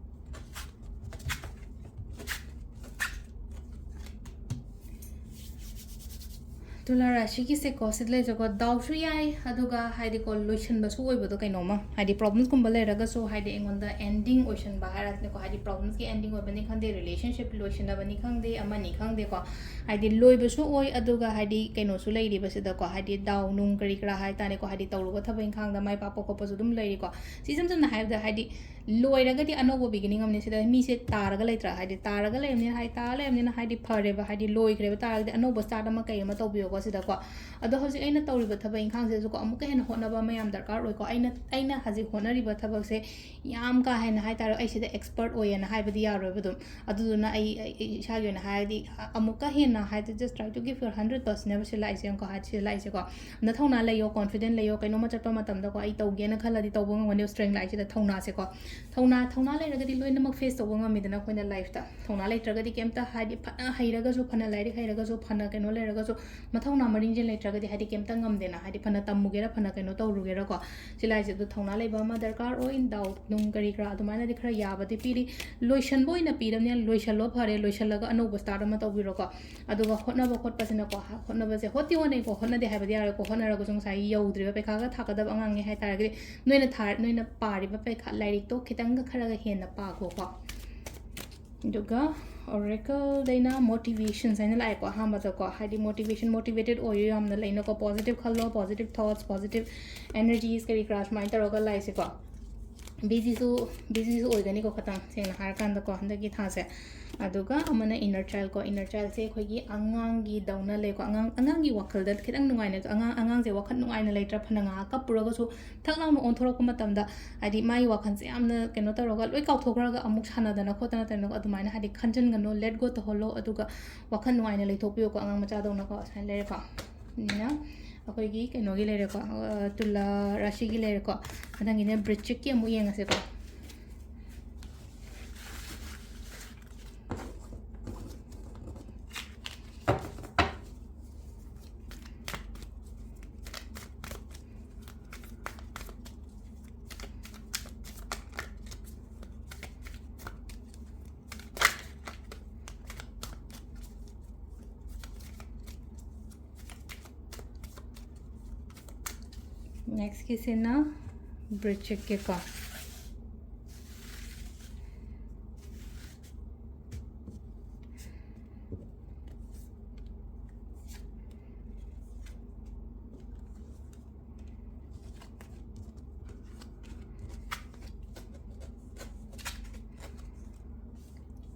ꯇꯨꯂꯥ ꯔꯥꯁꯤꯒꯤꯁꯦꯀꯣ, ꯁꯤꯗ ꯂꯩꯖꯀꯣ, ꯗꯥꯎꯁꯨ ꯌꯥꯏ, ꯑꯗꯨꯒ ꯍꯥꯏꯗꯤꯀꯣ, ꯂꯣꯏꯁꯟꯕꯁꯨ ꯑꯣꯏꯕꯗꯣ ꯀꯩꯅꯣꯝꯃ, ꯍꯥꯏꯗꯤ ꯄ꯭ꯔꯣꯕ꯭ꯂꯦꯝꯁꯀꯨꯝꯕ ꯂꯩꯔꯒꯁꯨ, ꯍꯥꯏꯗꯤ ꯑꯩꯉꯣꯟꯗ ꯑꯦꯟꯗꯤꯡ ꯑꯣꯏꯁꯟꯕ ꯍꯥꯏꯔꯁꯤꯅꯦꯀꯣ, ꯍꯥꯏꯗꯤ ꯄ꯭ꯔꯣꯕ꯭ꯂꯦꯝꯁꯀꯤ ꯑꯦꯟꯗꯤꯡ ꯑꯣꯏꯕꯅꯤ ꯈꯪꯗꯦ, ꯔꯤꯂꯦꯁꯟꯁꯤꯞ ꯂꯣꯏꯁꯤꯟꯅꯕꯅꯤ ꯈꯪꯗꯦ, ꯑꯃꯅꯤ ꯈꯪꯗꯦꯀꯣ, ꯍꯥꯏꯗꯤ ꯂꯣꯏꯕꯁꯨ ꯑꯣꯏ, ꯑꯗꯨꯒ ꯍꯥꯏꯗꯤ ꯀꯩꯅꯣꯁꯨ ꯂꯩꯔꯤꯕꯁꯤꯗꯀꯣ, ꯍꯥꯏꯗꯤ ꯗꯥꯎ ꯅꯨꯡ ꯀꯔꯤ ꯀꯔꯥ ꯍꯥꯏꯇꯥꯔꯦꯀꯣ, ꯍꯥꯏꯗꯤ ꯇꯧꯔꯨꯕ ꯊꯕꯛ ꯏꯪꯈꯥꯡꯗ ꯃꯥꯏ ꯄꯥꯛꯄ ꯈꯣꯠꯄꯁꯨ ꯑꯗꯨꯝ ꯂꯩꯔꯤꯀꯣ꯫ ꯁꯤ ꯏꯁꯝ ꯁꯝꯅ ꯍꯥꯏꯔꯕꯗ, ꯍꯥꯏꯗꯤ ꯂꯣꯏꯔꯒꯗꯤ ꯑꯅꯧꯕ ꯕꯤꯒꯤꯅꯤꯡ ꯑꯃꯅꯤ꯫ ꯁꯤꯗ ꯃꯤꯁꯦ ꯇꯥꯔꯒ ꯂꯩꯇ꯭ꯔꯥ? ꯍꯥꯏꯗꯤ ꯇꯥꯔꯒ ꯂꯩꯔꯕꯅꯤꯅ, ꯍꯥꯏꯗꯤ ꯇꯥꯔ ꯂꯩꯔꯕꯅꯤꯅ, ꯍꯥꯏꯗꯤ ꯐꯔꯦꯕ, ꯍꯥꯏꯗꯤ ꯂꯣꯏꯈ꯭ꯔꯦꯕ ꯇꯥꯔꯒꯗꯤ ꯑꯅꯧꯕ ꯁ꯭ꯇꯥꯔꯠ ꯑꯃ ꯀꯩ ꯑꯃ ꯇꯧꯕꯤꯌꯣꯀꯣ ꯁꯤꯗꯀꯣ꯫ ꯑꯗꯣ ꯍꯧꯖꯤꯛ ꯑꯩꯅ ꯇꯧꯔꯤꯕ ꯊꯕꯛ ꯏꯪꯈꯥꯡꯁꯤꯗꯁꯨꯀꯣ, ꯑꯃꯨꯛꯀ ꯍꯦꯟꯅ ꯍꯣꯠꯅꯕ ꯑꯃ ꯌꯥꯝ ꯗꯔꯀꯥꯔ ꯑꯣꯏꯀꯣ꯫ ꯑꯩꯅ, ꯑꯩꯅ ꯍꯧꯖꯤꯛ ꯍꯣꯠꯅꯔꯤꯕ ꯊꯕꯛꯁꯦ ꯌꯥꯝ ꯀꯥ ꯍꯦꯟꯅ ꯍꯥꯏꯇꯥꯔꯦ, ꯑꯩ ꯁꯤꯗ ꯑꯦꯛꯁꯄꯔꯠ ꯑꯣꯏꯌꯦꯅ ꯍꯥꯏꯕꯗꯤ ꯌꯥꯔꯣꯏꯕ ꯑꯗꯨꯝ꯫ ꯑꯗꯨꯗꯨꯅ ꯑꯩ, ꯑꯩ, ꯑꯩ ꯏꯁꯥꯒꯤ ꯑꯣꯏꯅ ꯍꯥꯏꯔꯗꯤ, ꯑ-, ꯑꯃꯨꯛꯀ ꯍꯦꯟꯅ ꯍꯥꯏꯗꯤ, just try to give your hundred percent ꯅꯦꯕ ꯁꯤ ꯂꯥꯛꯏꯁꯦ, ꯌꯦꯡꯉꯨꯀꯣ, ꯍꯥꯏꯗꯤ ꯁꯤ ꯂꯥꯛꯏꯁꯦꯀꯣ꯫ ꯅꯊꯧꯅꯥ ꯂꯩꯌꯣ, ꯀꯣꯟꯐꯤꯗꯦꯟ ꯂꯩꯌꯣ, ꯀꯩꯅꯣꯝꯃ ꯆꯠꯄ ꯃꯇꯝꯗꯀꯣ, ꯑꯩ ꯇꯧꯒꯦꯅ ꯈꯜꯂꯗꯤ ꯇꯧꯕ ꯉꯝꯒꯅꯤ, ꯁ꯭ꯇꯔꯦꯡ ꯂꯥꯛꯏꯁꯤꯗ, ꯊꯧꯅꯥꯁꯦꯀꯣ꯫ ꯊꯧꯅꯥ, ꯊꯧꯅꯥ ꯂꯩꯔꯒꯗꯤ ꯂꯣꯏꯅꯃꯛ ꯐꯦꯁ ꯇꯧꯕ ꯉꯝꯃꯤꯗꯅ ꯑꯩꯈꯣꯏꯅ ꯂꯥꯏꯐꯇ꯫ ꯊꯧꯅꯥ ꯂꯩꯇ꯭ꯔꯒꯗꯤ ꯀꯩꯝꯇ, ꯍꯥꯏꯗꯤ ꯐꯅ ꯍꯩꯔꯒꯁꯨ, ꯐꯅ ꯂꯥꯏꯔꯤꯛ ꯍꯩꯔꯒꯁꯨ, ꯐꯅ ꯀꯩꯅꯣ ꯂꯩꯔꯒꯁꯨ, ꯃꯊꯧꯅꯥ ꯃꯔꯤꯡꯖꯦꯜ ꯂꯩꯇ꯭ꯔꯒꯗꯤ, ꯍꯥꯏꯗꯤ ꯀꯩꯝꯇ ꯉꯝꯗꯦꯅ, ꯍꯥꯏꯗꯤ ꯐꯅ ꯇꯝꯃꯨꯒꯦꯔꯥ, ꯐꯅ ꯀꯩꯅꯣ ꯇꯧꯔꯨꯒꯦꯔꯥꯀꯣ꯫ ꯁꯤ ꯂꯥꯏꯁꯦ ꯑꯗꯨ ꯊꯧꯅꯥ ꯂꯩꯕ ꯑꯃ ꯗꯔꯀꯥꯔ ꯑꯣꯏ, ꯗꯥꯎ ꯅꯨꯡ ꯀꯔꯤ ꯀꯔꯥ ꯑꯗꯨꯃꯥꯏꯅꯗꯤ ꯈꯔ ꯌꯥꯕꯗꯤ ꯄꯤꯔꯤ꯫ ꯂꯣꯏꯁꯟꯕ ꯑꯣꯏꯅ ꯄꯤꯔꯕꯅꯤꯅ ꯂꯣꯏꯁꯜꯂꯣ, ꯐꯔꯦ, ꯂꯣꯏꯁꯜꯂꯒ ꯑꯅꯧꯕ ꯁ꯭ꯇꯥꯔꯠ ꯑꯃ ꯇꯧꯕꯤꯔꯣꯀꯣ꯫ ꯑꯗꯨꯒ ꯍꯣꯠꯅꯕ ꯈꯣꯠꯄꯁꯤꯅꯀꯣ, ꯍ-, ꯍꯣꯠꯅꯕꯁꯦ ꯍꯣꯠꯇꯤ ꯍꯣꯠꯅꯩꯀꯣ, ꯍꯣꯠꯅꯗꯦ ꯍꯥꯏꯕꯗꯤ ꯌꯥꯔꯣꯏꯀꯣ꯫ ꯍꯣꯠꯅꯔꯒꯁꯨ ꯉꯁꯥꯏꯒꯤ ꯌꯧꯗ꯭ꯔꯤꯕ ꯄꯩꯈꯥꯒ ꯊꯥꯒꯗꯕ ꯑꯉꯥꯡꯅꯤ ꯍꯥꯏ ꯇꯥꯔꯒꯗꯤ, ꯅꯣꯏꯅ ꯊꯥ-, ꯅꯣꯏꯅ ꯄꯥꯔꯤꯕ ꯄꯩꯈꯥ ꯂꯥꯏꯔꯤꯛꯇꯣ ꯈꯤꯇꯪꯒ ꯈꯔꯒ ꯍꯦꯟꯅ ꯄꯥꯈꯣꯀꯣ꯫ ꯑꯗꯨꯒ Oracle ꯗꯩꯅ motivations ꯍꯥꯏꯅ ꯂꯥꯛꯑꯦꯀꯣ꯫ ꯑꯍꯥꯟꯕꯗꯀꯣ, ꯍꯥꯏꯗꯤ motivation, motivated ꯑꯣꯏꯌꯨ, ꯌꯥꯝꯅ ꯂꯩꯅꯀꯣ, positive ꯈꯜꯂꯣ, positive thoughts, positive energies ꯀꯔꯤ ꯀꯔꯥ ꯁꯨꯃꯥꯏꯅ ꯇꯧꯔꯒ ꯂꯥꯛꯏꯁꯦꯀꯣ꯫ ꯕꯤꯖꯤꯁꯨ ꯕꯤꯖꯤꯁꯨ ꯑꯣꯏꯒꯅꯤꯀꯣ, ꯈꯇꯪ ꯁꯦꯡꯅ ꯍꯥꯏꯔꯀꯥꯟꯗꯀꯣ, ꯍꯟꯗꯛꯀꯤ ꯊꯥꯁꯦ꯫ ꯑꯗꯨꯒ ꯑꯃꯅ inner child ꯀꯣ꯫ Inner childꯁꯦ ꯑꯩꯈꯣꯏꯒꯤ ꯑꯉꯥꯡꯒꯤꯗꯧꯅ ꯂꯩꯀꯣ, ꯑꯉꯥꯡ ꯑꯉꯥꯡꯒꯤ ꯋꯥꯈꯜꯗ ꯈꯤꯇꯪ ꯅꯨꯡꯉꯥꯏꯅ, ꯑꯉꯥꯡ ꯑꯉꯥꯡꯁꯦ ꯋꯥꯈꯜ ꯅꯨꯡꯉꯥꯏꯅ ꯂꯩꯇ꯭ꯔꯥ, ꯐꯅ ꯉꯥꯏꯍꯥꯛ ꯀꯞꯄꯨꯔꯒꯁꯨ ꯊꯛ ꯂꯥꯎꯅ ꯑꯣꯟꯊꯣꯔꯛꯄ ꯃꯇꯝꯗ, ꯍꯥꯏꯗꯤ ꯃꯥꯒꯤ ꯋꯥꯈꯜꯁꯦ ꯌꯥꯝꯅ ꯀꯩꯅꯣ ꯇꯧꯔꯒ ꯂꯣꯏ ꯀꯥꯎꯊꯣꯛꯈ꯭ꯔꯒ ꯑꯃꯨꯛ ꯁꯥꯟꯅꯗꯅ ꯈꯣꯠꯇꯅ ꯇꯧꯔꯒ ꯑꯗꯨꯃꯥꯏꯅ ꯍꯥꯏꯗꯤ ꯈꯟꯖꯟꯒꯅꯨ, let go ꯇꯧꯍꯜꯂꯣ꯫ ꯑꯗꯨꯒ ꯋꯥꯈꯜ ꯅꯨꯡꯉꯥꯏꯅ ꯂꯩꯊꯣꯛꯄꯤꯌꯨꯀꯣ, ꯑꯉꯥꯡ ꯃꯆꯥꯗꯧꯅꯀꯣ꯫ ꯁꯨꯃꯥꯏꯅ ꯂꯩꯔꯦꯀꯣ꯫ ꯑꯗꯨꯅ ꯑꯩꯈꯣꯏꯒꯤ ꯀꯩꯅꯣꯒꯤ ꯂꯩꯔꯦꯀꯣ, ꯑ, ꯇꯨꯂꯥ ꯔꯥꯁꯤꯒꯤ ꯂꯩꯔꯦꯀꯣ꯫ ꯃꯊꯪꯒꯤꯅ ꯕ꯭ꯔꯤꯆꯤꯛꯀꯤ ꯑꯃꯨꯛ ꯌꯦꯡꯉꯁꯦꯀꯣ꯫ Nextꯀꯤꯁꯤꯅ ꯕ꯭ꯔꯤꯆꯤꯛꯀꯤꯀꯣ꯫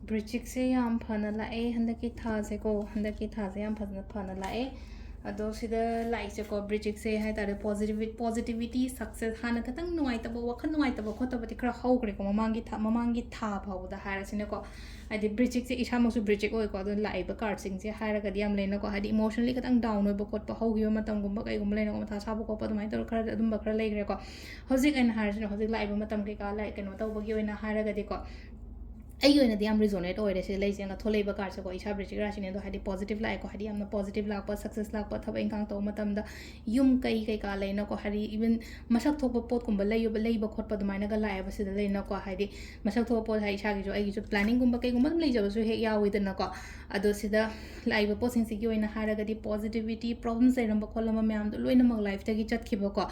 ꯕ꯭ꯔꯤꯆꯤꯛꯁꯦ ꯌꯥꯝ ꯐꯅ ꯂꯥꯛꯑꯦ ꯍꯟꯗꯛꯀꯤ ꯊꯥꯁꯦꯀꯣ꯫ ꯍꯟꯗꯛꯀꯤ ꯊꯥꯁꯦ ꯌꯥꯝ ꯐꯖꯅ ꯐꯅ ꯂꯥꯛꯑꯦ꯫ ꯑꯗꯣ ꯁꯤꯗ ꯂꯥꯛꯏꯁꯦꯀꯣ, ꯕ꯭ꯔꯤꯆꯤꯛꯁꯦ ꯍꯥꯏ ꯇꯥꯔꯦ, positivity, positivity, success, ꯍꯥꯟꯅ ꯈꯤꯇꯪ ꯅꯨꯡꯉꯥꯏꯇꯕ, ꯋꯥꯈꯜ ꯅꯨꯡꯉꯥꯏꯇꯕ ꯈꯣꯠꯇꯕꯗꯤ ꯈꯔ ꯍꯧꯈ꯭ꯔꯦꯀꯣ, ꯃꯃꯥꯡꯒꯤ ꯊꯥ, ꯃꯃꯥꯡꯒꯤ ꯊꯥ ꯐꯥꯎꯕꯗ ꯍꯥꯏꯔꯁꯤꯅꯦꯀꯣ꯫ ꯍꯥꯏꯗꯤ ꯕ꯭ꯔꯤꯆꯤꯛꯁꯦ ꯏꯁꯥꯃꯛꯁꯨ ꯕ꯭ꯔꯤꯆꯤꯛ ꯑꯣꯏꯀꯣ, ꯑꯗꯨꯅ ꯂꯥꯛꯏꯕ cardꯁꯤꯡꯁꯦ ꯍꯥꯏꯔꯒꯗꯤ ꯌꯥꯝ ꯂꯩꯅꯀꯣ, ꯍꯥꯏꯗꯤ emotionally ꯈꯤꯇꯪ down ꯑꯣꯏꯕ ꯈꯣꯠꯄ ꯍꯧꯈꯤꯕ ꯃꯇꯝꯒꯨꯝꯕ ꯀꯩꯒꯨꯝꯕ ꯂꯩꯅꯀꯣ, ꯃꯊꯥ ꯁꯥꯕ ꯈꯣꯠꯄ ꯑꯗꯨꯃꯥꯏꯅ ꯇꯧꯔ ꯈꯔ ꯑꯗꯨꯝꯕ ꯈꯔ ꯂꯩꯈ꯭ꯔꯦꯀꯣ꯫ ꯍꯧꯖꯤꯛ ꯑꯩꯅ ꯍꯥꯏꯔꯤꯁꯤꯅ ꯍꯧꯖꯤꯛ ꯂꯥꯛꯏꯕ ꯃꯇꯝ ꯀꯩꯀꯥ ꯂꯥꯏ-, ꯀꯩꯅꯣ ꯇꯧꯕꯒꯤ ꯑꯣꯏꯅ ꯍꯥꯏꯔꯒꯗꯤꯀꯣ, ꯑꯩꯒꯤ ꯑꯣꯏꯅꯗꯤ ꯌꯥꯝ resonate ꯑꯣꯏꯔꯦ ꯁꯤ ꯂꯩꯁꯦ, ꯊꯣꯛꯂꯛꯏꯕ cardꯁꯦꯀꯣ, ꯏꯁꯥ ꯕ꯭ꯔꯤꯆꯤꯛ ꯔꯥꯁꯤꯅꯦ꯫ ꯑꯗꯣ ꯍꯥꯏꯗꯤ positive ꯂꯥꯛꯑꯦꯀꯣ, ꯍꯥꯏꯗꯤ ꯌꯥꯝꯅ positive ꯂꯥꯛꯄ, success ꯂꯥꯛꯄ, ꯊꯕꯛ ꯏꯪꯈꯥꯡ ꯇꯧꯕ ꯃꯇꯝꯗ ꯌꯨꯝ ꯀꯩ ꯀꯩꯀꯥ ꯂꯩꯅꯀꯣ, ꯍꯥꯏꯗꯤ even ꯃꯁꯛ ꯊꯣꯛꯄ ꯄꯣꯠꯀꯨꯝꯕ ꯂꯩꯕ, ꯂꯩꯕ ꯈꯣꯠꯄ ꯑꯗꯨꯃꯥꯏꯅꯒ ꯂꯥꯛꯑꯦꯕ ꯁꯤꯗ ꯂꯩꯅꯀꯣ꯫ ꯍꯥꯏꯗꯤ ꯃꯁꯛ ꯊꯣꯛꯄ ꯄꯣꯠ ꯍꯥꯏꯗꯤ ꯏꯁꯥꯒꯤꯁꯨ ꯑꯩꯒꯤꯁꯨ planningꯒꯨꯝꯕ ꯀꯩꯒꯨꯝꯕ ꯑꯗꯨꯝ ꯂꯩꯖꯕꯁꯨ ꯍꯦꯛ ꯌꯥꯎꯋꯤꯗꯅꯀꯣ꯫ ꯑꯗꯣ ꯁꯤꯗ ꯂꯥꯛꯏꯕ ꯄꯣꯠꯁꯤꯡꯁꯤꯒꯤ ꯑꯣꯏꯅ ꯍꯥꯏꯔꯒꯗꯤ positivity, problems ꯂꯩꯔꯝꯕ ꯈꯣꯠꯂꯝꯕ ꯃꯌꯥꯝꯗꯣ ꯂꯣꯏꯅꯃꯛ lifeꯇꯒꯤ ꯆꯠꯈꯤꯕꯀꯣ꯫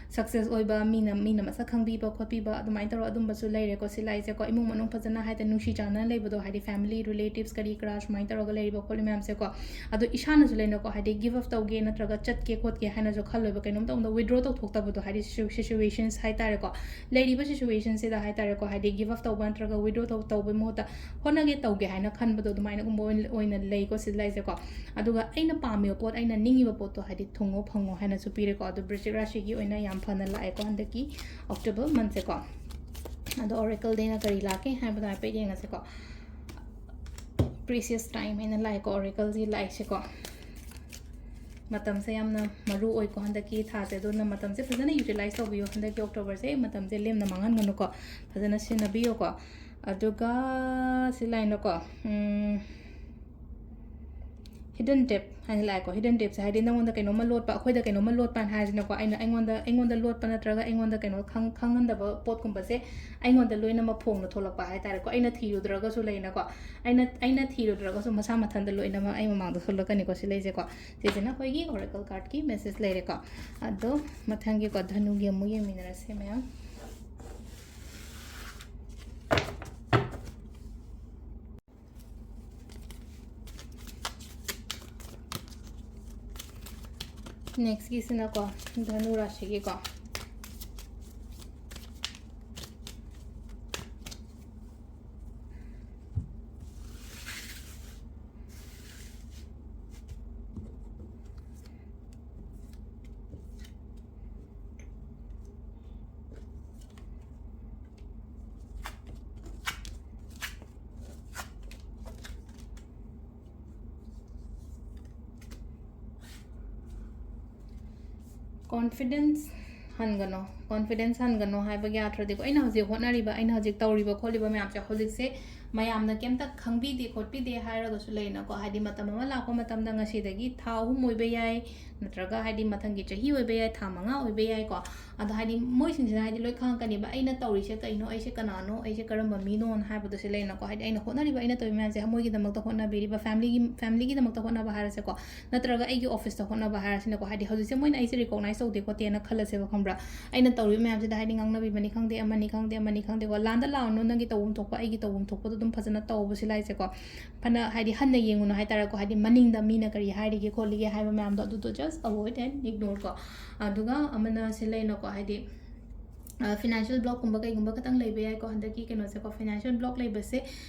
ꯁꯛꯁꯦꯁ ꯑꯣꯏꯕ, ꯃꯤꯅ ꯃꯤꯅ ꯃꯁꯛ ꯈꯪꯕꯤꯕ ꯈꯣꯠꯄꯤꯕ ꯑꯗꯨꯃꯥꯏꯅ ꯇꯧꯔꯒ ꯑꯗꯨꯝꯕꯁꯨ ꯂꯩꯔꯦꯀꯣ꯫ ꯁꯤ ꯂꯥꯛꯏꯁꯦꯀꯣ, ꯏꯃꯨꯡ ꯃꯅꯨꯡ ꯐꯖꯅ ꯍꯥꯏꯗꯤ ꯅꯨꯡꯁꯤ ꯆꯥꯟꯅꯅ ꯂꯩꯕꯗꯣ, ꯍꯥꯏꯗꯤ ꯐꯦꯃꯤꯂꯤ ꯔꯤꯂꯦꯇꯤꯚꯁ ꯀꯔꯤ ꯀꯔꯥ ꯁꯨꯃꯥꯏꯅ ꯇꯧꯔꯒ ꯂꯩꯔꯤꯕ ꯈꯣꯠꯂꯤ ꯃꯌꯥꯝꯁꯦꯀꯣ꯫ ꯑꯗꯣ ꯏꯁꯥꯅꯁꯨ ꯂꯩꯅꯀꯣ, ꯍꯥꯏꯗꯤ ꯒꯤꯞ ꯑꯞ ꯇꯧꯒꯦ ꯅꯠꯇ꯭ꯔꯒ ꯆꯠꯀꯦ ꯈꯣꯠꯀꯦ ꯍꯥꯏꯅꯁꯨ ꯈꯜꯂꯣꯏꯕ, ꯀꯩꯅꯣꯝ ꯇꯧꯕꯗ ꯋꯤꯗ꯭ꯔꯣ ꯇꯧꯊꯣꯛꯇꯕꯗꯣ, ꯍꯥꯏꯗꯤ ꯁꯤꯆꯨ- ꯁꯤꯆꯨꯋꯦꯁꯟꯁ ꯍꯥꯏꯇꯥꯔꯦꯀꯣ, ꯂꯩꯔꯤꯕ ꯁꯤꯆꯨꯋꯦꯁꯟꯁꯤꯗ ꯍꯥꯏꯇꯥꯔꯦꯀꯣ, ꯍꯥꯏꯗꯤ ꯒꯤꯞ ꯑꯞ ꯇꯧꯕ ꯅꯠꯇ꯭ꯔꯒ ꯋꯤꯗ꯭ꯔꯣ ꯇꯧ- ꯇꯧꯕꯩ ꯃꯍꯨꯠꯇ ꯍꯣꯠꯅꯒꯦ ꯇꯧꯒꯦ ꯍꯥꯏꯅ ꯈꯟꯕꯗꯣ ꯑꯗꯨꯃꯥꯏꯅꯒꯨꯝꯕ ꯑꯣꯏꯅ ꯑꯣꯏꯅ ꯂꯩꯀꯣ ꯁꯤꯗ ꯂꯩꯁꯦꯀꯣ꯫ ꯑꯗꯨꯒ ꯑꯩꯅ ꯄꯥꯝꯃꯤꯕ ꯄꯣꯠ, ꯑꯩꯅ ꯅꯤꯡꯉꯤꯕ ꯄꯣꯠꯇꯣ ꯍꯥꯏꯗꯤ ꯊꯨꯡꯉꯣ ꯐꯪꯉꯣ ꯍꯥꯏꯅꯁꯨ ꯄꯤꯔꯦꯀꯣ꯫ ꯑꯗꯣ ꯕ꯭ꯔꯤꯁꯤꯛ ꯔꯥꯁꯤꯒꯤ ꯑꯣꯏꯅ ꯌꯥꯝ ꯐꯅ ꯂꯥꯛꯑꯦꯀꯣ ꯍꯟꯗꯛꯀꯤ ꯑꯣꯛꯇꯣꯕꯔ ꯃꯟꯁꯦꯀꯣ꯫ ꯑꯗꯣ ꯑꯣꯔꯦꯀꯜꯗꯩꯅ ꯀꯔꯤ ꯂꯥꯛꯀꯦ ꯍꯥꯏꯕꯗꯣ ꯍꯥꯏꯐꯦꯠ ꯌꯦꯡꯉꯁꯦꯀꯣ꯫ ꯄ꯭ꯔꯤꯁꯤꯌꯁ ꯇꯥꯏꯝ ꯍꯥꯏꯅ ꯂꯥꯛꯑꯦꯀꯣ ꯑꯣꯔꯦꯀꯜꯁꯤ ꯂꯥꯛꯏꯁꯦꯀꯣ꯫ ꯃꯇꯝꯁꯦ ꯌꯥꯝꯅ ꯃꯔꯨ ꯑꯣꯏꯀꯣ ꯍꯟꯗꯛꯀꯤ ꯊꯥꯁꯦ, ꯑꯗꯨꯅ ꯃꯇꯝꯁꯦ ꯐꯖꯅ ꯌꯨꯇꯤꯂꯥꯏꯁ ꯇꯧꯕꯤꯌꯣ꯫ ꯍꯟꯗꯛꯀꯤ ꯑꯣꯛꯇꯣꯕꯔꯁꯦ ꯃꯇꯝꯁꯦ ꯂꯦꯝꯅ ꯃꯥꯡꯍꯟꯒꯅꯨꯀꯣ, ꯐꯖꯅ ꯁꯤꯖꯤꯟꯅꯕꯤꯌꯣꯀꯣ꯫ ꯑꯗꯨꯒ ꯁꯤ ꯂꯥꯏꯅꯀꯣ, ꯎꯝ, ꯍꯤꯗꯟ ꯇꯦꯞ ꯍꯥꯏꯅ ꯂꯥꯛꯑꯦꯀꯣ꯫ ꯍꯤꯗꯟ ꯇꯦꯞꯁꯦ ꯍꯥꯏꯗꯤ ꯅꯪꯉꯣꯟꯗ ꯀꯩꯅꯣꯝꯃ ꯂꯣꯠꯄ, ꯑꯩꯈꯣꯏꯗ ꯀꯩꯅꯣꯝꯃ ꯂꯣꯠꯄ ꯍꯥꯏꯅ ꯍꯥꯏꯔꯤꯁꯤꯅꯀꯣ, ꯑꯩꯅ ꯑꯩꯉꯣꯟꯗ ꯑꯩꯉꯣꯟꯗ ꯂꯣꯠꯄ ꯅꯠꯇ꯭ꯔꯒ ꯑꯩꯉꯣꯟꯗ ꯀꯩꯅꯣ ꯈꯪ- ꯈꯪꯍꯟꯗꯕ ꯄꯣꯠꯀꯨꯝꯕꯁꯦ ꯑꯩꯉꯣꯟꯗ ꯂꯣꯏꯅꯃꯛ ꯐꯣꯡꯅ ꯊꯣꯛꯂꯛꯄ ꯍꯥꯏꯇꯥꯔꯦꯀꯣ꯫ ꯑꯩꯅ ꯊꯤꯔꯨꯗ꯭ꯔꯒꯁꯨ ꯂꯩꯅꯀꯣ, ꯑꯩꯅ ꯑꯩꯅ ꯊꯤꯔꯨꯗ꯭ꯔꯒꯁꯨ ꯃꯁꯥ ꯃꯊꯟꯇ ꯂꯣꯏꯅꯃꯛ ꯑꯩ ꯃꯃꯥꯡꯗ ꯊꯣꯛꯂꯛꯀꯅꯤꯀꯣ ꯁꯤ ꯂꯩꯁꯦꯀꯣ꯫ ꯁꯤꯁꯤꯅ ꯑꯩꯈꯣꯏꯒꯤ ꯑꯣꯔꯦꯀꯜ ꯀꯥꯔꯠꯀꯤ ꯃꯦꯁꯦꯖ ꯂꯩꯔꯦꯀꯣ꯫ ꯑꯗꯣ ꯃꯊꯪꯒꯤꯀꯣ ꯙꯅꯨꯒꯤ ꯑꯃꯨꯛ ꯌꯦꯡꯃꯤꯟꯅꯔꯁꯦ ꯃꯌꯥꯝ꯫ ꯅꯦꯛꯁꯀꯤꯁꯤꯅꯀꯣ ꯙꯅꯨ ꯔꯥꯁꯤꯒꯤꯀꯣ꯫ ꯀꯣꯟꯐꯤꯗꯦꯟꯁ ꯍꯟꯒꯅꯣ, ꯀꯣꯟꯐꯤꯗꯦꯟꯁ ꯍꯟꯒꯅꯣ ꯍꯥꯏꯕꯒꯤ ꯑꯥꯔꯊꯗꯤꯀꯣ, ꯑꯩꯅ ꯍꯧꯖꯤꯛ ꯍꯣꯠꯅꯔꯤꯕ, ꯑꯩꯅ ꯍꯧꯖꯤꯛ ꯇꯧꯔꯤꯕ ꯈꯣꯠꯂꯤꯕ ꯃꯌꯥꯝꯁꯦ ꯍꯧꯖꯤꯛꯁꯦ ꯃꯌꯥꯝꯅ ꯀꯩꯝꯇ ꯈꯪꯕꯤꯗꯦ ꯈꯣꯠꯄꯤꯗꯦ ꯍꯥꯏꯔꯒꯁꯨ ꯂꯩꯅꯀꯣ, ꯍꯥꯏꯗꯤ ꯃꯇꯝ ꯑꯃ ꯂꯥꯛꯄ ꯃꯇꯝꯗ ꯉꯁꯤꯗꯒꯤ ꯊꯥ ꯑꯍꯨꯝ ꯑꯣꯏꯕ ꯌꯥꯏ, ꯅꯠꯇ꯭ꯔꯒ ꯍꯥꯏꯗꯤ ꯃꯊꯪꯒꯤ ꯆꯍꯤ ꯑꯣꯏꯕ ꯌꯥꯏ, ꯊꯥ ꯃꯉꯥ ꯑꯣꯏꯕ ꯌꯥꯏꯀꯣ꯫ ꯑꯗꯣ ꯍꯥꯏꯗꯤ ꯃꯣꯏꯁꯤꯡꯁꯤꯅ ꯍꯥꯏꯗꯤ ꯂꯣꯏ ꯈꯪꯉꯛꯀꯅꯦꯕ, ꯑꯩꯅ ꯇꯧꯔꯤꯁꯦ ꯀꯩꯅꯣ, ꯑꯩꯁꯦ ꯀꯅꯥꯅꯣ, ꯑꯩꯁꯦ ꯀꯔꯝꯕ ꯃꯤꯅꯣꯅ ꯍꯥꯏꯕꯗꯨꯁꯨ ꯂꯩꯅꯀꯣ꯫ ꯍꯥꯏꯗꯤ ꯑꯩꯅ ꯍꯣꯠꯅꯔꯤꯕ, ꯑꯩꯅ ꯇꯧꯔꯤꯕ ꯃꯌꯥꯝꯁꯦ ꯃꯣꯏꯒꯤꯗꯃꯛꯇ ꯍꯣꯠꯅꯕꯤꯔꯤꯕ, ꯐꯦꯃꯤꯂꯤꯒꯤ, ꯐꯦꯃꯤꯂꯤꯒꯤꯗꯃꯛꯇ ꯍꯣꯠꯅꯕ ꯍꯥꯏꯔꯁꯦꯀꯣ, ꯅꯠꯇ꯭ꯔꯒ ꯑꯩꯒꯤ ꯑꯣꯐꯤꯁꯇ ꯍꯣꯠꯅꯕ ꯍꯥꯏꯔꯁꯤꯅꯀꯣ, ꯍꯥꯏꯗꯤ ꯍꯧꯖꯤꯛꯁꯦ ꯃꯣꯏꯅ ꯑꯩꯁꯦ ꯔꯤꯀꯣꯛꯅꯥꯏꯁ ꯇꯧꯗꯦ ꯈꯣꯠꯇꯦꯅ ꯈꯜꯂꯁꯦꯕ, ꯈꯪꯕ꯭ꯔꯥ? ꯑꯩꯅ ꯇꯧꯔꯤꯕ ꯃꯌꯥꯝꯁꯤꯗ ꯍꯥꯏꯗꯤ ꯉꯥꯡꯅꯕꯤꯕꯅꯤ ꯈꯪꯗꯦ, ꯑꯃꯅꯤ ꯈꯪꯗꯦ, ꯑꯃꯅꯤ ꯈꯪꯗꯦꯀꯣ, ꯂꯥꯟꯗ ꯂꯥꯛꯑꯅꯨ, ꯅꯪꯒꯤ ꯇꯧꯐꯝ ꯊꯣꯛꯄ, ꯑꯩꯒꯤ ꯇꯧꯐꯝ ꯊꯣꯛꯄꯗꯣ ꯑꯗꯨꯝ ꯐꯖꯅ ꯇꯧꯕꯁꯤ ꯂꯥꯏꯁꯦꯀꯣ꯫ ꯐꯅ ꯍꯥꯏꯗꯤ ꯍꯟꯅ ꯌꯦꯡꯉꯨꯅꯨ ꯍꯥꯏꯇꯥꯔꯦꯀꯣ, ꯍꯥꯏꯗꯤ ꯃꯅꯤꯡꯗ ꯃꯤꯅ ꯀꯔꯤ ꯍꯥꯏꯔꯤꯒꯦ ꯈꯣꯠꯂꯤꯒꯦ ꯍꯥꯏꯕ ꯃꯌꯥꯝꯗꯣ, ꯑꯗꯨꯗꯣ just avoid and ignore ꯀꯣ꯫ ꯑꯗꯨꯒ ꯑꯃꯅ ꯁꯤ ꯂꯩꯅꯀꯣ, ꯍꯥꯏꯗꯤ ꯐꯤꯅꯥꯟꯁꯤꯌꯦꯜ ꯕ꯭ꯂꯣꯛꯀꯨꯝꯕ ꯀꯩꯒꯨꯝꯕ ꯈꯇꯪ ꯂꯩꯕ ꯌꯥꯏꯀꯣ꯫ ꯍꯟꯗꯛꯀꯤ ꯀꯩꯅꯣꯁꯦꯀꯣ, ꯐꯤꯅꯥꯟꯁꯤꯌꯦꯜ ꯕ꯭ꯂꯣꯛ ꯂꯩꯕꯁꯦ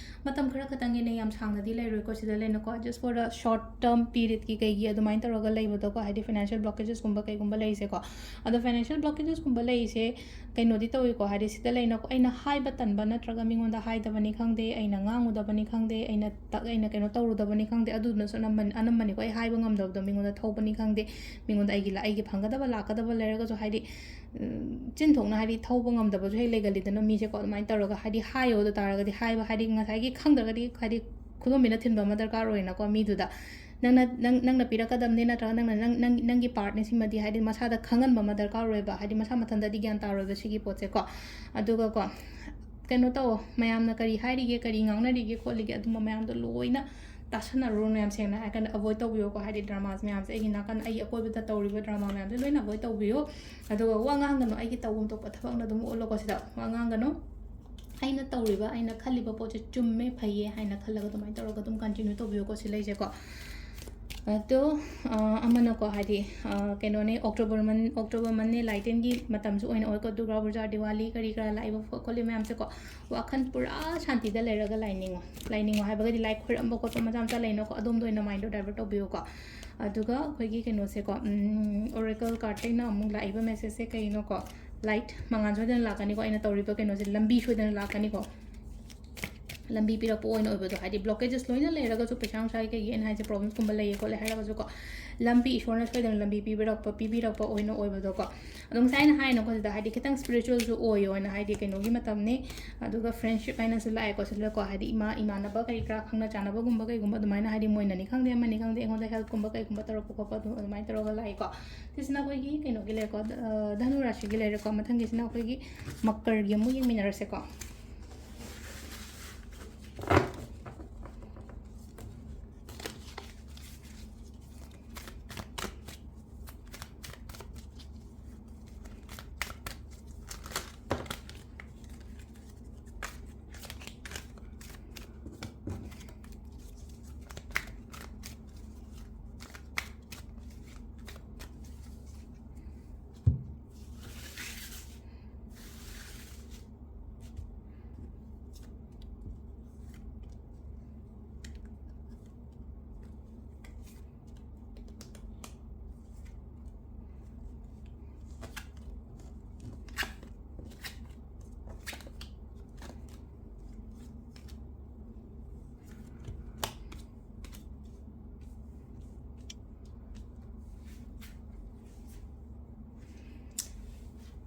ꯃꯇꯝ ꯈꯔ ꯈꯛꯇꯪꯒꯤꯅꯦ, ꯌꯥꯝ ꯁꯥꯡꯅꯗꯤ ꯂꯩꯔꯣꯏꯀꯣ꯫ ꯁꯤꯗ ꯂꯩꯅꯀꯣ, just for the short term periodꯀꯤ ꯀꯩꯒꯤ ꯑꯗꯨꯃꯥꯏꯅ ꯇꯧꯔꯒ ꯂꯩꯕꯗꯣꯀꯣ, ꯍꯥꯏꯗꯤ ꯐꯤꯅꯥꯟꯁꯤꯌꯦꯜ ꯕ꯭ꯂꯣꯀꯦꯖꯦꯁꯀꯨꯝꯕ ꯀꯩꯒꯨꯝꯕ ꯂꯩꯔꯤꯁꯦꯀꯣ꯫ ꯑꯗꯣ ꯐꯥꯏꯅꯥꯟꯁꯤꯌꯦꯜ ꯕ꯭ꯂꯣꯀꯦꯖꯦꯁꯀꯨꯝꯕ ꯂꯩꯔꯤꯁꯦ ꯀꯩꯅꯣꯗꯤ ꯇꯧꯏꯀꯣ, ꯍꯥꯏꯗꯤ ꯁꯤꯗ ꯂꯩꯅꯀꯣ, ꯑꯩꯅ ꯍꯥꯏꯕ ꯇꯟꯕ ꯅꯠꯇ꯭ꯔꯒ ꯃꯤꯉꯣꯟꯗ ꯍꯥꯏꯗꯕꯅꯤ ꯈꯪꯗꯦ, ꯑꯩꯅ ꯉꯥꯡꯉꯨꯗꯕꯅꯤ ꯈꯪꯗꯦ, ꯑꯩꯅ ꯇꯛ-, ꯑꯩꯅ ꯀꯩꯅꯣ ꯇꯧꯔꯨꯗꯕꯅꯤ ꯈꯪꯗꯦ, ꯑꯗꯨꯗꯨꯅꯁꯨ ꯑꯅꯝꯕ, ꯑꯅꯝꯕꯅꯤꯀꯣ꯫ ꯑꯩ ꯍꯥꯏꯕ ꯉꯝꯗꯕꯗꯣ ꯃꯤꯉꯣꯟꯗ ꯊꯧꯕꯅꯤ ꯈꯪꯗꯦ, ꯃꯤꯉꯣꯟꯗ ꯑꯩꯒꯤ ꯂ-, ꯑꯩꯒꯤ ꯐꯪꯒꯗꯕ ꯂꯥꯛꯀꯗꯕ ꯂꯩꯔꯒꯁꯨ, ꯍꯥꯏꯗꯤ ꯎꯝ, ꯆꯤꯟ ꯊꯣꯛꯅ ꯍꯥꯏꯗꯤ ꯊꯧꯕ ꯉꯝꯗꯕꯁꯨ ꯍꯦꯛ ꯂꯩꯒꯜꯂꯤꯗꯅ ꯃꯤꯁꯦꯀꯣ꯫ ꯑꯗꯨꯃꯥꯏꯅ ꯇꯧꯔꯒ ꯍꯥꯏꯗꯤ ꯍꯥꯏꯌꯣ ꯑꯗꯨ ꯇꯥꯔꯒꯗꯤ ꯍꯥꯏꯕ, ꯍꯥꯏꯗꯤ ꯉꯁꯥꯏꯒꯤ ꯈꯪꯗ꯭ꯔꯒꯗꯤ ꯍꯥꯏꯗꯤ ꯈꯨꯗꯣꯝꯕꯤꯅ ꯊꯤꯟꯕ ꯑꯃ ꯗꯔꯀꯥꯔ ꯑꯣꯏꯅꯀꯣ ꯃꯤꯗꯨꯗ꯫ ꯅꯪꯅ, ꯅꯪ, ꯅꯪꯅ ꯄꯤꯔꯛꯀꯗꯕꯅꯤ ꯅꯠꯇ꯭ꯔꯒ ꯅꯪꯅ, ꯅꯪ, ꯅꯪ, ꯅꯪꯒꯤ ꯄꯥꯔꯠꯅꯤ ꯁꯤꯃꯗꯤ ꯍꯥꯏꯗꯤ ꯃꯁꯥꯗ ꯈꯪꯍꯟꯕ ꯑꯃ ꯗꯔꯀꯥꯔ ꯑꯣꯏꯕ, ꯍꯥꯏꯗꯤ ꯃꯁꯥ ꯃꯊꯟꯇꯗꯤ ꯒ꯭ꯌꯥꯟ ꯇꯥꯔꯣꯏꯕ ꯁꯤꯒꯤ ꯄꯣꯠꯁꯦꯀꯣ꯫ ꯑꯗꯨꯒꯀꯣ, ꯀꯩꯅꯣ ꯇꯧꯋꯣ, ꯃꯌꯥꯝꯅ ꯀꯔꯤ ꯍꯥꯏꯔꯤꯒꯦ, ꯀꯔꯤ ꯉꯥꯡꯅꯔꯤꯒꯦ ꯈꯣꯠꯂꯤꯒꯦ, ꯑꯗꯨꯝꯕ ꯃꯌꯥꯝꯗꯣ ꯂꯣꯏꯅ ꯇꯥꯁꯟꯅꯔꯨꯔꯅꯨ꯫ ꯌꯥꯝ ꯁꯦꯡꯅ ꯍꯥꯏꯔꯀꯥꯟꯗ ꯑꯦꯕꯣꯏꯗ ꯇꯧꯕꯤꯌꯣꯀꯣ꯫ ꯍꯥꯏꯗꯤ ꯗ꯭ꯔꯃꯥꯁ ꯃꯌꯥꯝꯁꯦ, ꯑꯩꯒꯤ ꯅꯥꯀꯟ, ꯑꯩꯒꯤ ꯑꯀꯣꯏꯕꯗ ꯇꯧꯔꯤꯕ ꯗ꯭ꯔꯃꯥ ꯃꯌꯥꯝꯁꯦ ꯂꯣꯏꯅ ꯑꯦꯕꯣꯏꯗ ꯇꯧꯕꯤꯌꯨ꯫ ꯑꯗꯨꯒ ꯋꯥ ꯉꯥꯡꯒꯅꯨ, ꯑꯩꯒꯤ ꯇꯧꯐꯝ ꯊꯣꯛꯄ ꯊꯕꯛꯅ ꯑꯗꯨꯝ ꯑꯣꯠꯂꯣꯀꯣ꯫ ꯁꯤꯗ ꯋꯥ ꯉꯥꯡꯒꯅꯨ, ꯑꯩꯅ ꯇꯧꯔꯤꯕ, ꯑꯩꯅ ꯈꯜꯂꯤꯕ ꯄꯣꯠꯁꯦ ꯆꯨꯝꯃꯦ, ꯐꯩꯌꯦ ꯍꯥꯏꯅ ꯈꯜꯂꯒ ꯑꯗꯨꯃꯥꯏꯅ ꯇꯧꯔꯒ ꯑꯗꯨꯝ ꯀꯟꯇꯤꯅ꯭ꯌꯨ ꯇꯧꯕꯤꯌꯨꯀꯣ꯫ ꯁꯤ ꯂꯩꯁꯦꯀꯣ꯫ ꯑꯗꯣ, ꯑ, ꯑꯃꯅꯀꯣ, ꯍꯥꯏꯗꯤ, ꯑ, ꯀꯩꯅꯣꯅꯦ, ꯑꯣꯛꯇꯣꯕꯔ ꯃꯟ-, ꯑꯣꯛꯇꯣꯕꯔ ꯃꯟꯅꯦ, ꯂꯥꯏꯇꯦꯟꯒꯤ ꯃꯇꯝꯁꯨ ꯑꯣꯏꯅ ꯑꯣꯏꯀꯣ, ꯗꯨꯔꯒꯥ ꯄꯨꯖꯥ, ꯗꯤꯋꯥꯂꯤ, ꯀꯔꯤ ꯀꯔꯥ ꯂꯥꯛꯏꯕ ꯈꯣꯠꯂꯤ ꯃꯌꯥꯝꯁꯦꯀꯣ꯫ ꯋꯥꯈꯜ ꯄꯨꯔꯥ ꯁꯥꯟꯇꯤꯗ ꯂꯩꯔꯒ ꯂꯥꯏ ꯅꯤꯡꯉꯣ꯫ ꯂꯥꯏ ꯅꯤꯡꯉꯣ ꯍꯥꯏꯕꯒꯗꯤ ꯂꯥꯏ ꯈꯣꯏꯔꯝꯕ ꯈꯣꯠꯄ ꯃꯆꯥ ꯃꯆꯥ ꯂꯩꯅꯀꯣ, ꯑꯗꯣꯝꯗ ꯑꯣꯏꯅ ꯃꯥꯏꯟꯗꯣ ꯗꯥꯏꯚꯔꯠ ꯇꯧꯕꯤꯌꯨꯀꯣ꯫ ꯑꯗꯨꯒ ꯑꯩꯈꯣꯏꯒꯤ ꯀꯩꯅꯣꯁꯦꯀꯣ, ꯎꯝ, ꯑꯣꯔꯦꯀꯜ ꯀꯥꯔꯠꯇꯩꯅ ꯑꯃꯨꯛ ꯂꯥꯛꯏꯕ ꯃꯦꯁꯦꯖꯁꯦ ꯀꯩꯅꯣꯀꯣ, ꯂꯥꯏꯠ ꯃꯉꯥꯜ ꯁꯣꯏꯗꯅ ꯂꯥꯛꯀꯅꯤꯀꯣ꯫ ꯑꯩꯅ ꯇꯧꯔꯤꯕ ꯀꯩꯅꯣꯁꯦ ꯂꯝꯕꯤ ꯁꯣꯏꯗꯅ ꯂꯥꯛꯀꯅꯤꯀꯣ꯫ ꯂꯝꯕꯤ ꯄꯤꯔꯛꯄ ꯑꯣꯏꯅ ꯑꯣꯏꯕꯗꯣ, ꯍꯥꯏꯗꯤ blockages ꯂꯣꯏꯅ ꯂꯩꯔꯒꯁꯨ, ꯄꯩꯁꯥ ꯅꯨꯡꯁꯥꯒꯤ ꯀꯩꯒꯤ ꯑꯩꯅ ꯍꯥꯏꯁꯦ problemꯁꯀꯨꯝꯕ ꯂꯩꯌꯦ ꯈꯣꯠꯂꯦ ꯍꯥꯏꯔꯒꯁꯨꯀꯣ, ꯂꯝꯕꯤ ꯏꯁꯣꯔꯅ ꯁꯣꯏꯗꯅ ꯂꯝꯕꯤ ꯄꯤꯕꯤꯔꯛꯄ, ꯄꯤꯕꯤꯔꯛꯄ ꯑꯣꯏꯅ ꯑꯣꯏꯕꯗꯣꯀꯣ꯫ ꯑꯗꯣ ꯉꯁꯥꯏ ꯑꯩꯅ ꯍꯥꯏꯅꯀꯣ ꯁꯤꯗ, ꯍꯥꯏꯗꯤ ꯈꯤꯇꯪ spiritualꯁꯨ ꯑꯣꯏꯌꯣꯅ, ꯍꯥꯏꯗꯤ ꯀꯩꯅꯣꯒꯤ ꯃꯇꯝꯅꯤ, ꯑꯗꯨꯒ friendship ꯍꯥꯏꯅꯁꯨ ꯂꯥꯛꯑꯦꯀꯣ ꯁꯤꯗꯀꯣ, ꯍꯥꯏꯗꯤ ꯏꯃꯥ ꯏꯃꯥꯟꯅꯕ ꯀꯔꯤ ꯀꯔꯥ ꯈꯪꯅ ꯆꯥꯟꯅꯕꯒꯨꯝꯕ ꯀꯩꯒꯨꯝꯕ ꯑꯗꯨꯃꯥꯏꯅ, ꯍꯥꯏꯗꯤ ꯃꯣꯏꯅꯅꯤ ꯈꯪꯗꯦ ꯑꯃꯅꯤ ꯈꯪꯗꯦ ꯑꯩꯉꯣꯟꯗ helpꯀꯨꯝꯕ ꯀꯩꯒꯨꯝꯕ ꯇꯧꯔꯛꯄ ꯈꯣꯠꯄ ꯑꯗꯨꯝ ꯑꯗꯨꯃꯥꯏꯅ ꯇꯧꯔꯒ ꯂꯥꯛꯑꯦꯀꯣ꯫ ꯁꯤꯁꯤꯅ ꯑꯩꯈꯣꯏꯒꯤ ꯀꯩꯅꯣꯒꯤ ꯂꯩꯔꯦꯀꯣ, ꯙ-, ꯑ, ꯙꯅꯨ ꯔꯥꯁꯤꯒꯤ ꯂꯩꯔꯦꯀꯣ꯫ ꯃꯊꯪꯒꯤꯁꯤꯅ ꯑꯩꯈꯣꯏꯒꯤ ꯃꯀꯔꯒꯤ ꯑꯃꯨꯛ ꯌꯦꯡꯃꯤꯟꯅꯔꯁꯦꯀꯣ꯫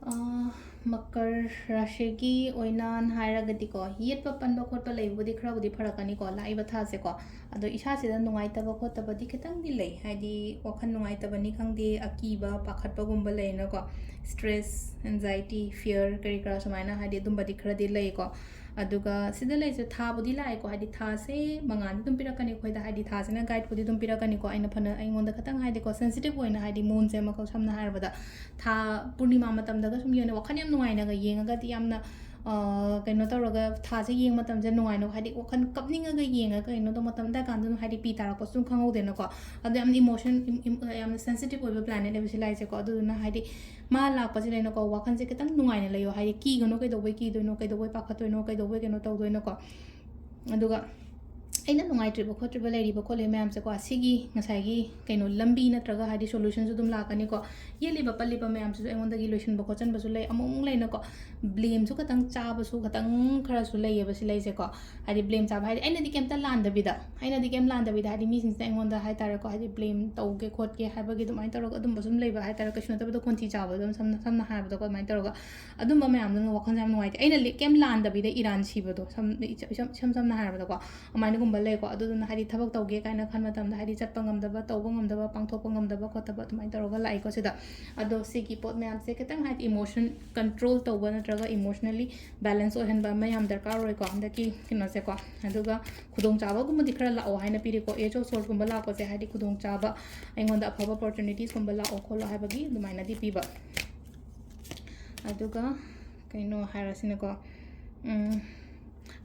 ꯑ, ꯃꯀꯔ ꯔꯥꯁꯤꯒꯤ ꯑꯣꯏꯅ ꯍꯥꯏꯔꯒꯗꯤꯀꯣ, ꯌꯦꯠꯄ ꯄꯟꯕ ꯈꯣꯠꯄ ꯂꯩꯕꯕꯨꯗꯤ ꯈꯔꯕꯨꯗꯤ ꯐꯔꯛꯀꯅꯤꯀꯣ, ꯂꯥꯛꯏꯕ ꯊꯥꯁꯦꯀꯣ꯫ ꯑꯗꯣ ꯏꯁꯥꯁꯤꯗ ꯅꯨꯡꯉꯥꯏꯇꯕ ꯈꯣꯠꯇꯕꯗꯤ ꯈꯤꯇꯪꯗꯤ ꯂꯩ, ꯍꯥꯏꯗꯤ ꯋꯥꯈꯜ ꯅꯨꯡꯉꯥꯏꯇꯕꯅꯤ ꯈꯪꯗꯦ, ꯑꯀꯤꯕ ꯄꯥꯈꯠꯄꯒꯨꯝꯕ ꯂꯩꯅꯀꯣ, stress, anxiety, fear ꯀꯔꯤ ꯀꯔꯥ ꯁꯨꯃꯥꯏꯅ, ꯍꯥꯏꯗꯤ ꯑꯗꯨꯝꯕꯗꯤ ꯈꯔꯗꯤ ꯂꯩꯀꯣ꯫ ꯑꯗꯨꯒ ꯁꯤꯗ ꯂꯩꯁꯦ ꯊꯥꯕꯨꯗꯤ ꯂꯥꯛꯑꯦꯀꯣ, ꯍꯥꯏꯗꯤ ꯊꯥꯁꯦ ꯃꯉꯥꯜꯗꯤ ꯑꯗꯨꯝ ꯄꯤꯔꯛꯀꯅꯤ ꯑꯩꯈꯣꯏꯗ, ꯍꯥꯏꯗꯤ ꯊꯥꯁꯤꯅ guideꯄꯨꯗꯤ ꯑꯗꯨꯝ ꯄꯤꯔꯛꯀꯅꯤꯀꯣ꯫ ꯑꯩꯅ ꯐꯅ, ꯑꯩꯉꯣꯟꯗ ꯈꯤꯇꯪ ꯍꯥꯏꯗꯤꯀꯣ, sensitive ꯑꯣꯏꯅ, ꯍꯥꯏꯗꯤ moonꯁꯦ ꯃꯈꯜ ꯁꯝꯅ ꯍꯥꯏꯔꯕꯗ ꯊꯥ ꯄꯨꯔꯅꯤꯃꯥ ꯃꯇꯝꯗꯒ ꯁꯨꯝ ꯌꯦꯡꯉꯦ, ꯋꯥꯈꯜ ꯌꯥꯝ ꯅꯨꯡꯉꯥꯏꯅꯒ ꯌꯦꯡꯉꯒꯗꯤ ꯌꯥꯝꯅ, ꯑ, ꯀꯩꯅꯣ ꯇꯧꯔꯒ ꯊꯥꯁꯦ ꯌꯦꯡꯕ ꯃꯇꯝꯁꯦ ꯅꯨꯡꯉꯥꯏꯅ, ꯍꯥꯏꯗꯤ ꯋꯥꯈꯜ ꯀꯞꯅꯤꯡꯉꯒ ꯌꯦꯡꯉꯒ ꯀꯩꯅꯣ ꯇꯧꯕ ꯃꯇꯝ, ꯑꯗꯨ ꯀꯥꯟꯗ ꯑꯗꯨꯝ ꯍꯥꯏꯗꯤ ꯄꯤ ꯇꯥꯔꯛꯄꯁꯨ ꯑꯗꯨꯝ ꯈꯪꯍꯧꯗꯦꯅꯀꯣ꯫ ꯑꯗꯣ ꯌꯥꯝꯅ emotion, ꯏꯝ-, ꯏꯝ-, ꯌꯥꯝꯅ sensitive ꯑꯣꯏꯕ planetꯅꯦꯕ ꯁꯤ ꯂꯥꯛꯏꯁꯦꯀꯣ꯫ ꯑꯗꯨꯗꯨꯅ ꯍꯥꯏꯗꯤ ꯃꯥ ꯂꯥꯛꯄꯁꯤꯗ ꯑꯩꯅꯀꯣ, ꯋꯥꯈꯜꯁꯦ ꯈꯤꯇꯪ ꯅꯨꯡꯉꯥꯏꯅ ꯂꯩꯌꯣ, ꯍꯥꯏꯗꯤ ꯀꯤꯒꯅꯨ, ꯀꯩꯗꯧꯕꯩ ꯀꯤꯗꯣꯏꯅꯣ, ꯀꯩꯗꯧꯕꯩ ꯄꯥꯈꯠꯇꯣꯏꯅꯣ, ꯀꯩꯗꯧꯕꯩ ꯀꯩꯅꯣ ꯇꯧꯗꯣꯏꯅꯣꯀꯣ꯫ ꯑꯗꯨꯒ ꯑꯩꯅ ꯅꯨꯡꯉꯥꯏꯇ꯭ꯔꯤꯕ ꯈꯣꯠꯇ꯭ꯔꯤꯕ ꯂꯩꯔꯤꯕ ꯈꯣꯠꯂꯤꯕ ꯃꯌꯥꯝꯁꯦꯀꯣ, ꯁꯤꯒꯤ ꯉꯁꯥꯏꯒꯤ ꯀꯩꯅꯣ ꯂꯝꯕꯤ ꯅꯠꯇ꯭ꯔꯒ ꯍꯥꯏꯗꯤ solutionꯁꯨ ꯑꯗꯨꯝ ꯂꯥꯛꯀꯅꯤꯀꯣ꯫ ꯌꯦꯠꯂꯤꯕ ꯄꯠꯂꯤꯕ ꯃꯌꯥꯝꯁꯤꯁꯨ ꯑꯩꯉꯣꯟꯗꯒꯤ ꯂꯣꯏꯁꯤꯟꯕ ꯈꯣꯠꯆꯟꯕꯁꯨ ꯂꯩ꯫ ꯑꯃꯨꯛ ꯑꯃꯨꯛ ꯂꯩꯅꯀꯣ, blameꯁꯨ ꯈꯇꯪ ꯆꯥꯕꯁꯨ ꯈꯇꯪ ꯈꯔꯁꯨ ꯂꯩꯌꯦꯕ ꯁꯤ ꯂꯩꯁꯦꯀꯣ꯫ ꯍꯥꯏꯗꯤ blame ꯆꯥꯕ ꯍꯥꯏꯗꯤ ꯑꯩꯅꯗꯤ ꯀꯩꯝꯇ ꯂꯥꯟꯗꯕꯤꯗ, ꯑꯩꯅꯗꯤ ꯀꯩꯝ ꯂꯥꯟꯗꯕꯤꯗ ꯍꯥꯏꯗꯤ ꯃꯤꯁꯤꯡꯁꯤꯅ ꯑꯩꯉꯣꯟꯗ ꯍꯥꯏ ꯇꯥꯔꯦꯀꯣ, ꯍꯥꯏꯗꯤ blame ꯇꯧꯒꯦ ꯈꯣꯠꯀꯦ ꯍꯥꯏꯕꯒꯤ ꯑꯗꯨꯃꯥꯏꯅ ꯇꯧꯔꯒ ꯑꯗꯨꯝꯕ ꯁꯨꯝ ꯂꯩꯕ ꯍꯥꯏ ꯇꯥꯔꯦ, ꯀꯩꯁꯨ ꯅꯠꯇꯕꯗ ꯈꯣꯟꯊꯤ ꯆꯥꯕꯗꯣ ꯑꯗꯨꯝ ꯁꯝꯅ ꯁꯝꯅ ꯍꯥꯏꯔꯕꯗꯀꯣ ꯑꯗꯨꯃꯥꯏꯅ ꯇꯧꯔꯒ ꯑꯗꯨꯝꯕ ꯃꯌꯥꯝꯗꯨꯅ ꯋꯥꯈꯜꯁꯦ ꯌꯥꯝ ꯅꯨꯡꯉꯥꯏꯇꯦ꯫ ꯑꯩꯅ ꯂꯤ-, ꯀꯩꯝ ꯂꯥꯟꯗꯕꯤꯗ ꯏꯔꯥꯟ ꯁꯤꯕꯗꯣ, ꯁꯝ-, ꯏꯆ-, ꯏꯁꯝ, ꯏꯁꯝ ꯁꯝꯅ ꯍꯥꯏꯔꯕꯗꯀꯣ, ꯑꯗꯨꯃꯥꯏꯅꯒꯨꯝꯕ ꯂꯩꯀꯣ꯫ ꯑꯗꯨꯗꯨꯅ ꯍꯥꯏꯗꯤ ꯊꯕꯛ ꯇꯧꯒꯦ ꯀꯥꯏꯅ ꯈꯟꯕ ꯃꯇꯝꯗ ꯍꯥꯏꯗꯤ ꯆꯠꯄ ꯉꯝꯗꯕ, ꯇꯧꯕ ꯉꯝꯗꯕ, ꯄꯥꯡꯊꯣꯛꯄ ꯉꯝꯗꯕ ꯈꯣꯠꯇꯕ ꯑꯗꯨꯃꯥꯏꯅ ꯇꯧꯔꯒ ꯂꯥꯛꯏꯀꯣ ꯁꯤꯗ꯫ ꯑꯗꯣ ꯁꯤꯒꯤ ꯄꯣꯠ ꯃꯌꯥꯝꯁꯦ ꯈꯤꯇꯪ ꯍꯥꯏꯗꯤ emotion control ꯇꯧꯕ ꯅꯠꯇ꯭ꯔꯒ emotionally balance ꯑꯣꯏꯍꯟꯕ ꯑꯃ ꯌꯥꯝ ꯗꯔꯀꯥꯔ ꯑꯣꯏꯀꯣ ꯍꯟꯗꯛꯀꯤ ꯀꯩꯅꯣꯁꯦꯀꯣ꯫ ꯑꯗꯨꯒ ꯈꯨꯗꯣꯡꯆꯥꯕꯒꯨꯝꯕꯗꯤ ꯈꯔ ꯂꯥꯛꯑꯣ ꯍꯥꯏꯅ ꯄꯤꯔꯤꯀꯣ꯫ Ace of Swordsꯀꯨꯝꯕ ꯂꯥꯛꯄꯁꯦ ꯍꯥꯏꯗꯤ ꯈꯨꯗꯣꯡꯆꯥꯕ, ꯑꯩꯉꯣꯟꯗ ꯑꯐꯕ opportunitiesꯀꯨꯝꯕ ꯂꯥꯛꯑꯣ ꯈꯣꯠꯂꯣ ꯍꯥꯏꯕꯒꯤ ꯑꯗꯨꯃꯥꯏꯅꯗꯤ ꯄꯤꯕ꯫ ꯑꯗꯨꯒ ꯀꯩꯅꯣ ꯍꯥꯏꯔꯁꯤꯅꯀꯣ, ꯎꯝ,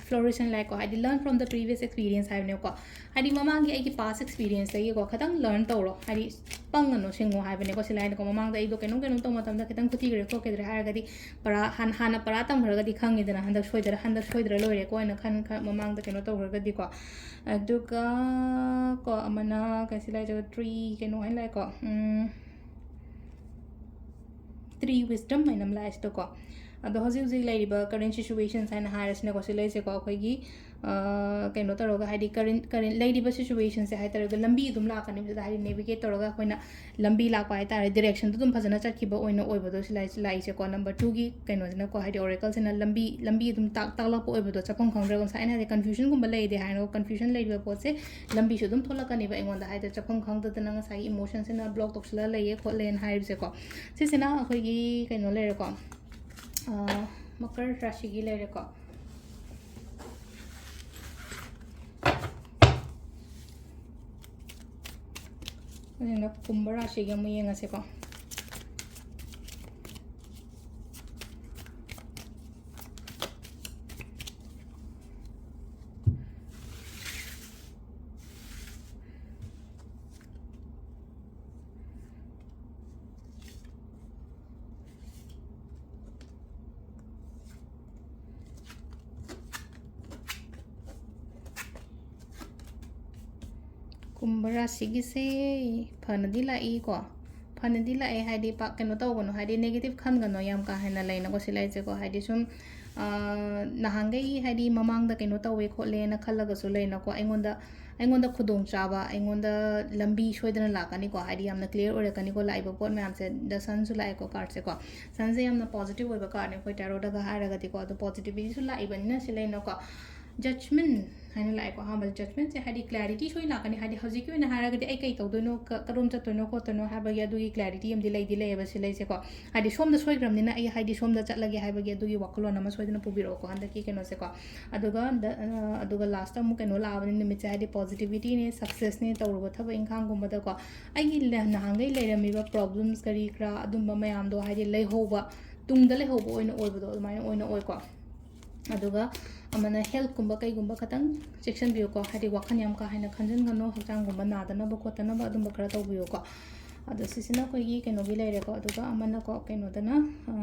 flourish and ꯂꯥꯛꯑꯦꯀꯣ, ꯍꯥꯏꯗꯤ learn from the previous experience ꯍꯥꯏꯕꯅꯦꯀꯣ꯫ ꯍꯥꯏꯗꯤ ꯃꯃꯥꯡꯒꯤ ꯑꯩꯒꯤ past experienceꯇꯒꯤꯀꯣ ꯈꯤꯇꯪ learn ꯇꯧꯔꯣ, ꯍꯥꯏꯗꯤ ꯄꯪꯒꯅꯨ ꯁꯤꯡꯉꯣ ꯍꯥꯏꯕꯅꯦꯀꯣ꯫ ꯁꯤ ꯂꯥꯏꯅꯀꯣ, ꯃꯃꯥꯡꯗ ꯑꯩꯗꯣ ꯀꯩꯅꯣꯝ ꯀꯩꯅꯣꯝ ꯇꯧꯕ ꯃꯇꯝꯗ ꯈꯤꯇꯪ ꯈꯨꯊꯤꯈ꯭ꯔꯦ ꯈꯣꯠꯈꯤꯗ꯭ꯔꯦ ꯍꯥꯏꯔꯒꯗꯤ ꯄꯔꯥ ꯍꯥꯟ-, ꯍꯥꯟꯅ ꯄꯔꯥ ꯇꯝꯈ꯭ꯔꯒꯗꯤ ꯈꯪꯉꯤꯗꯅ, ꯍꯟꯗꯛ ꯁꯣꯏꯗꯔ, ꯍꯟꯗꯛ ꯁꯣꯏꯗ꯭ꯔ ꯂꯣꯏꯔꯦꯀꯣ ꯍꯥꯏꯅ ꯈꯟ-, ꯈꯟ-, ꯃꯃꯥꯡꯗ ꯀꯩꯅꯣ ꯇꯧꯈ꯭ꯔꯒꯗꯤꯀꯣ꯫ ꯑꯗꯨꯒ ꯀꯣ ꯑꯃꯅ ꯀꯩꯁꯤ ꯂꯥꯏꯖꯕ three ꯀꯩꯅꯣ ꯍꯥꯏꯅ ꯂꯥꯛꯑꯦꯀꯣ, ꯎꯝ, three wisdom ꯍꯥꯏꯅ ꯑꯃ ꯂꯥꯛꯑꯦ ꯁꯤꯗꯀꯣ꯫ ꯑꯗꯣ ꯍꯧꯖꯤꯛ ꯍꯧꯖꯤꯛ ꯂꯩꯔꯤꯕ current situations ꯍꯥꯏꯅ ꯍꯥꯏꯔꯁꯤꯅꯀꯣ, ꯁꯤ ꯂꯩꯁꯦꯀꯣ, ꯑꯩꯈꯣꯏꯒꯤ, ꯑ, ꯀꯩꯅꯣ ꯇꯧꯔꯒ ꯍꯥꯏꯗꯤ current, current ꯂꯩꯔꯤꯕ situationꯁꯦ ꯍꯥꯏ ꯇꯥꯔꯒ ꯂꯝꯕꯤ ꯑꯗꯨꯝ ꯂꯥꯛꯀꯅꯤ ꯁꯤꯗ, ꯍꯥꯏꯗꯤ navigate ꯇꯧꯔꯒ ꯑꯩꯈꯣꯏꯅ ꯂꯝꯕꯤ ꯂꯥꯛꯄ ꯍꯥꯏ ꯇꯥꯔꯦ, directionꯗꯣ ꯑꯗꯨꯝ ꯐꯖꯅ ꯆꯠꯈꯤꯕ ꯑꯣꯏꯅ ꯑꯣꯏꯕꯗꯣ ꯁꯤ ꯂꯥꯛꯏ-, ꯂꯥꯛꯏꯁꯦꯀꯣ꯫ Number twoꯒꯤ ꯀꯩꯅꯣꯁꯤꯅꯀꯣ, ꯍꯥꯏꯗꯤ oracleꯁꯤꯅ ꯂꯝꯕꯤ, ꯂꯝꯕꯤ ꯑꯗꯨꯝ ꯇꯥꯛ-, ꯇꯥꯛꯂꯛꯄ ꯑꯣꯏꯕꯗꯣ, ꯆꯠꯐꯝ ꯈꯪꯗ꯭ꯔꯒ ꯉꯁꯥꯏ ꯑꯩꯅ ꯍꯥꯏꯗꯤ confusionꯒꯨꯝꯕ ꯂꯩꯔꯦ ꯍꯥꯏꯅꯀꯣ, confusion ꯂꯩꯔꯤꯕ ꯄꯣꯠꯁꯦ ꯂꯝꯕꯤꯁꯨ ꯑꯗꯨꯝ ꯊꯣꯛꯂꯛꯀꯅꯦꯕ ꯑꯩꯉꯣꯟꯗ, ꯍꯥꯏꯗꯤ ꯆꯠꯐꯝ ꯈꯪꯗꯗꯅ ꯉꯁꯥꯏꯒꯤ emotionꯁꯤꯅ block ꯇꯧꯁꯤꯜꯂ ꯂꯩꯌꯦ ꯈꯣꯠꯂꯦꯅ ꯍꯥꯏꯔꯤꯕꯁꯦꯀꯣ꯫ ꯁꯤꯁꯤꯅ ꯑꯩꯈꯣꯏꯒꯤ ꯀꯩꯅꯣ ꯂꯩꯔꯦꯀꯣ, ꯑ, ꯃꯀꯔ ꯔꯥꯁꯤꯒꯤ ꯂꯩꯔꯦꯀꯣ꯫ ꯑꯗꯨꯅ ꯀꯨꯝꯚ ꯔꯥꯁꯤꯒꯤ ꯑꯃꯨꯛ ꯌꯦꯡꯉꯁꯦꯀꯣ꯫ ꯀꯨꯝꯚ ꯔꯥꯁꯤꯒꯤꯁꯦ ꯐꯅꯗꯤ ꯂꯥꯛꯏꯀꯣ꯫ ꯐꯅꯗꯤ ꯂꯥꯛꯑꯦ ꯍꯥꯏꯗꯤ, ꯄꯥꯛ ꯀꯩꯅꯣ ꯇꯧꯒꯅꯨ, ꯍꯥꯏꯗꯤ negative ꯈꯟꯒꯅꯨ ꯌꯥꯝ ꯀꯥ ꯍꯦꯟꯅ ꯂꯩꯅꯀꯣ ꯁꯤ ꯂꯩꯁꯦꯀꯣ꯫ ꯍꯥꯏꯗꯤ ꯁꯨꯝ, ꯑ, ꯅꯍꯥꯟꯈꯩ ꯍꯥꯏꯗꯤ ꯃꯃꯥꯡꯗ ꯀꯩꯅꯣ ꯇꯧꯋꯦ ꯈꯣꯠꯂꯦꯅ ꯈꯜꯂꯒꯁꯨ ꯂꯩꯅꯀꯣ, ꯑꯩꯉꯣꯟꯗ, ꯑꯩꯉꯣꯟꯗ ꯈꯨꯗꯣꯡꯆꯥꯕ, ꯑꯩꯉꯣꯟꯗ ꯂꯝꯕꯤ ꯁꯣꯏꯗꯅ ꯂꯥꯛꯀꯅꯤꯀꯣ꯫ ꯍꯥꯏꯗꯤ ꯌꯥꯝꯅ clear ꯑꯣꯏꯔꯛꯀꯅꯤꯀꯣ ꯂꯥꯛꯏꯕ ꯄꯣꯠ ꯃꯌꯥꯝꯁꯦ꯫ The Sunꯁꯨ ꯂꯥꯛꯑꯦꯀꯣ cardꯁꯦꯀꯣ꯫ Sunꯁꯦ ꯌꯥꯝꯅ positive ꯑꯣꯏꯕ cardꯅꯦ ꯑꯩꯈꯣꯏ tarotꯇꯒ ꯍꯥꯏꯔꯒꯗꯤꯀꯣ꯫ ꯑꯗꯣ positivityꯁꯨ ꯂꯥꯛꯏꯕꯅꯤꯅ ꯁꯤ ꯂꯩꯅꯀꯣ꯫ Judgment ꯍꯥꯏꯅ ꯂꯥꯛꯑꯦꯀꯣ꯫ ꯑꯍꯥꯟꯕꯗ judgmentꯁꯦ ꯍꯥꯏꯗꯤ clarity ꯁꯣꯏ ꯂꯥꯛꯀꯅꯤ꯫ ꯍꯥꯏꯗꯤ ꯍꯧꯖꯤꯛꯀꯤ ꯑꯣꯏꯅ ꯍꯥꯏꯔꯒꯗꯤ ꯑꯩ ꯀꯩ ꯇꯧꯗꯣꯏꯅꯣ, ꯀ-, ꯀꯔꯣꯝ ꯆꯠꯇꯣꯏꯅꯣ ꯈꯣꯠꯇꯣꯏꯅꯣ ꯍꯥꯏꯕꯒꯤ ꯑꯗꯨꯒꯤ clarity ꯑꯃꯗꯤ ꯂꯩꯗꯤ ꯂꯩꯌꯦꯕ ꯁꯤ ꯂꯩꯁꯦꯀꯣ꯫ ꯍꯥꯏꯗꯤ ꯁꯣꯝꯗ ꯁꯣꯏꯈ꯭ꯔꯕꯅꯤꯅ ꯑꯩ ꯍꯥꯏꯗꯤ ꯁꯣꯝꯗ ꯆꯠꯂꯒꯦ ꯍꯥꯏꯕꯒꯤ ꯑꯗꯨꯒꯤ ꯋꯥꯈꯜꯂꯣꯟ ꯑꯃ ꯁꯣꯏꯗꯅ ꯄꯨꯕꯤꯔꯛꯑꯣꯀꯣ ꯍꯟꯗꯛꯀꯤ ꯀꯩꯅꯣꯁꯦꯀꯣ꯫ ꯑꯗꯨꯒ ꯗ-, ꯑ, ꯑꯗꯨꯒ lastꯇ ꯑꯃꯨꯛ ꯀꯩꯅꯣ ꯂꯥꯛꯑꯕꯅꯤ, ꯅꯨꯃꯤꯠꯁꯦ ꯍꯥꯏꯗꯤ positivityꯅꯦ, successꯅꯦ, ꯇꯧꯔꯨꯕ ꯊꯕꯛ ꯏꯪꯈꯥꯡꯒꯨꯝꯕꯗꯀꯣ꯫ ꯑꯩꯒꯤ ꯂ-, ꯅꯍꯥꯟꯈꯩ ꯂꯩꯔꯝꯃꯤꯕ problems ꯀꯔꯤ ꯀꯔꯥ ꯑꯗꯨꯝꯕ ꯃꯌꯥꯝꯗꯣ ꯍꯥꯏꯗꯤ ꯂꯩꯍꯧꯕ, ꯇꯨꯡꯗ ꯂꯩꯍꯧꯕ ꯑꯣꯏꯅ ꯑꯣꯏꯕꯗꯣ ꯑꯗꯨꯃꯥꯏꯅ ꯑꯣꯏꯅ ꯑꯣꯏꯀꯣ꯫ ꯑꯗꯨꯒ ꯑꯃꯅ healthꯀꯨꯝꯕ ꯀꯩꯒꯨꯝꯕ ꯈꯇꯪ ꯆꯦꯛꯁꯤꯟꯕꯤꯌꯨꯀꯣ, ꯍꯥꯏꯗꯤ ꯋꯥꯈꯜ ꯌꯥꯝ ꯀꯥ ꯍꯦꯟꯅ ꯈꯟꯖꯤꯟꯒꯅꯨ, ꯍꯛꯆꯥꯡꯒꯨꯝꯕ ꯅꯥꯗꯅꯕ ꯈꯣꯠꯇꯅꯕ ꯑꯗꯨꯝꯕ ꯈꯔ ꯇꯧꯕꯤꯌꯨꯀꯣ꯫ ꯑꯗꯣ ꯁꯤꯁꯤꯅ ꯑꯩꯈꯣꯏꯒꯤ ꯀꯩꯅꯣꯒꯤ ꯂꯩꯔꯦꯀꯣ꯫ ꯑꯗꯨꯒ ꯑꯃꯅꯀꯣ ꯀꯩꯅꯣꯗꯅ, ꯑ,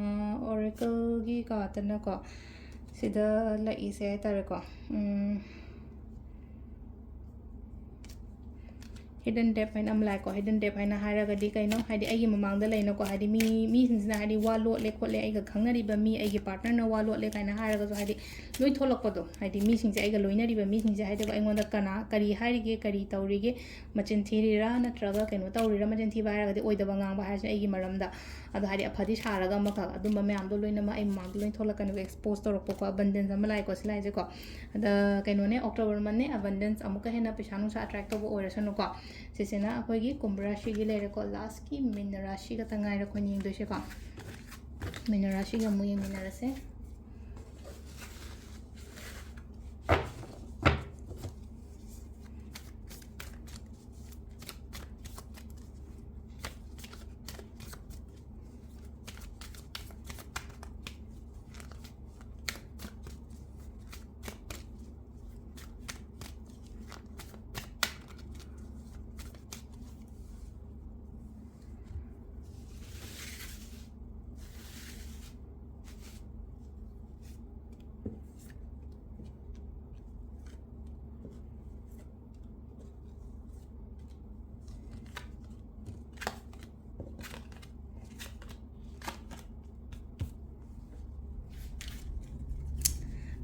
oracleꯒꯤ cardꯇꯅꯀꯣ ꯁꯤꯗ ꯂꯥꯛꯏꯁꯦ ꯍꯥꯏꯇꯥꯔꯦꯀꯣ꯫ ꯎꯝ, hidden debt ꯍꯥꯏꯅ ꯑꯃ ꯂꯥꯛꯑꯦꯀꯣ꯫ Hidden debt ꯍꯥꯏꯅ ꯍꯥꯏꯔꯒꯗꯤ ꯀꯩꯅꯣ? ꯍꯥꯏꯗꯤ ꯑꯩꯒꯤ ꯃꯃꯥꯡꯗ ꯂꯩꯅꯀꯣ, ꯍꯥꯏꯗꯤ ꯃꯤ, ꯃꯤꯁꯤꯡꯁꯤꯅ ꯍꯥꯏꯗꯤ ꯋꯥ ꯂꯣꯠꯂꯦ ꯈꯣꯠꯂꯦ, ꯑꯩꯒ ꯈꯪꯅꯔꯤꯕ ꯃꯤ, ꯑꯩꯒꯤ partnerꯅ ꯋꯥ ꯂꯣꯠꯂꯦ ꯀꯥꯏꯅ ꯍꯥꯏꯔꯒꯁꯨ, ꯍꯥꯏꯗꯤ ꯂꯣꯏ ꯊꯣꯛꯂꯛꯄꯗꯣ, ꯍꯥꯏꯗꯤ ꯃꯤꯁꯤꯡꯁꯦ, ꯑꯩꯒ ꯂꯣꯏꯅꯔꯤꯕ ꯃꯤꯁꯤꯡꯁꯦ ꯍꯥꯏꯗꯤꯀꯣ, ꯑꯩꯉꯣꯟꯗ ꯀꯅꯥ ꯀꯔꯤ ꯍꯥꯏꯔꯤꯒꯦ, ꯀꯔꯤ ꯇꯧꯔꯤꯒꯦ, ꯃꯆꯤꯟ ꯊꯤꯔꯤꯔꯥ ꯅꯠꯇ꯭ꯔꯒ ꯀꯩꯅꯣ ꯇꯧꯔꯤꯔꯥ? ꯃꯆꯤꯟ ꯊꯤꯕ ꯍꯥꯏꯔꯒꯗꯤ ꯑꯣꯏꯗꯕ ꯉꯥꯡꯕ ꯍꯥꯏꯔꯤꯁꯤꯅ ꯑꯩꯒꯤ ꯃꯔꯝꯗ꯫ ꯑꯗꯣ ꯍꯥꯏꯗꯤ ꯑꯐꯗꯤ ꯁꯥꯔꯒ ꯑꯃꯈꯛ, ꯑꯗꯨꯝꯕ ꯃꯌꯥꯝꯗꯣ ꯂꯣꯏꯅꯃꯛ ꯑꯩ ꯃꯃꯥꯡꯗ ꯂꯣꯏ ꯊꯣꯛꯂꯛꯀꯅꯦꯕ, expose ꯇꯧꯔꯛꯄꯀꯣ꯫ Abundance ꯑꯃ ꯂꯥꯛꯑꯦꯀꯣ ꯁꯤ ꯂꯥꯏꯟꯁꯦꯀꯣ꯫ ꯑꯗ ꯀꯩꯅꯣꯅꯦ, October monthꯅꯦ, abundance, ꯑꯃꯨꯛꯀ ꯍꯦꯟꯅ ꯄꯩꯁꯥ ꯅꯨꯡꯁꯥ attract ꯇꯧꯕ ꯑꯣꯏꯔꯁꯅꯨꯀꯣ꯫ ꯁꯤꯁꯤꯅ ꯑꯩꯈꯣꯏꯒꯤ ꯀꯨꯝꯚ ꯔꯥꯁꯤꯒꯤ ꯂꯩꯔꯦꯀꯣ꯫ Lastꯀꯤ ꯃꯤꯟ ꯔꯥꯁꯤ ꯈꯛꯇ ꯉꯥꯏꯔꯦ ꯑꯩꯈꯣꯏꯅ ꯌꯦꯡꯗꯣꯏꯁꯦꯀꯣ꯫ ꯃꯤꯟ ꯔꯥꯁꯤꯒ ꯑꯃꯨꯛ ꯌꯦꯡꯃꯤꯟꯅꯔꯁꯦ꯫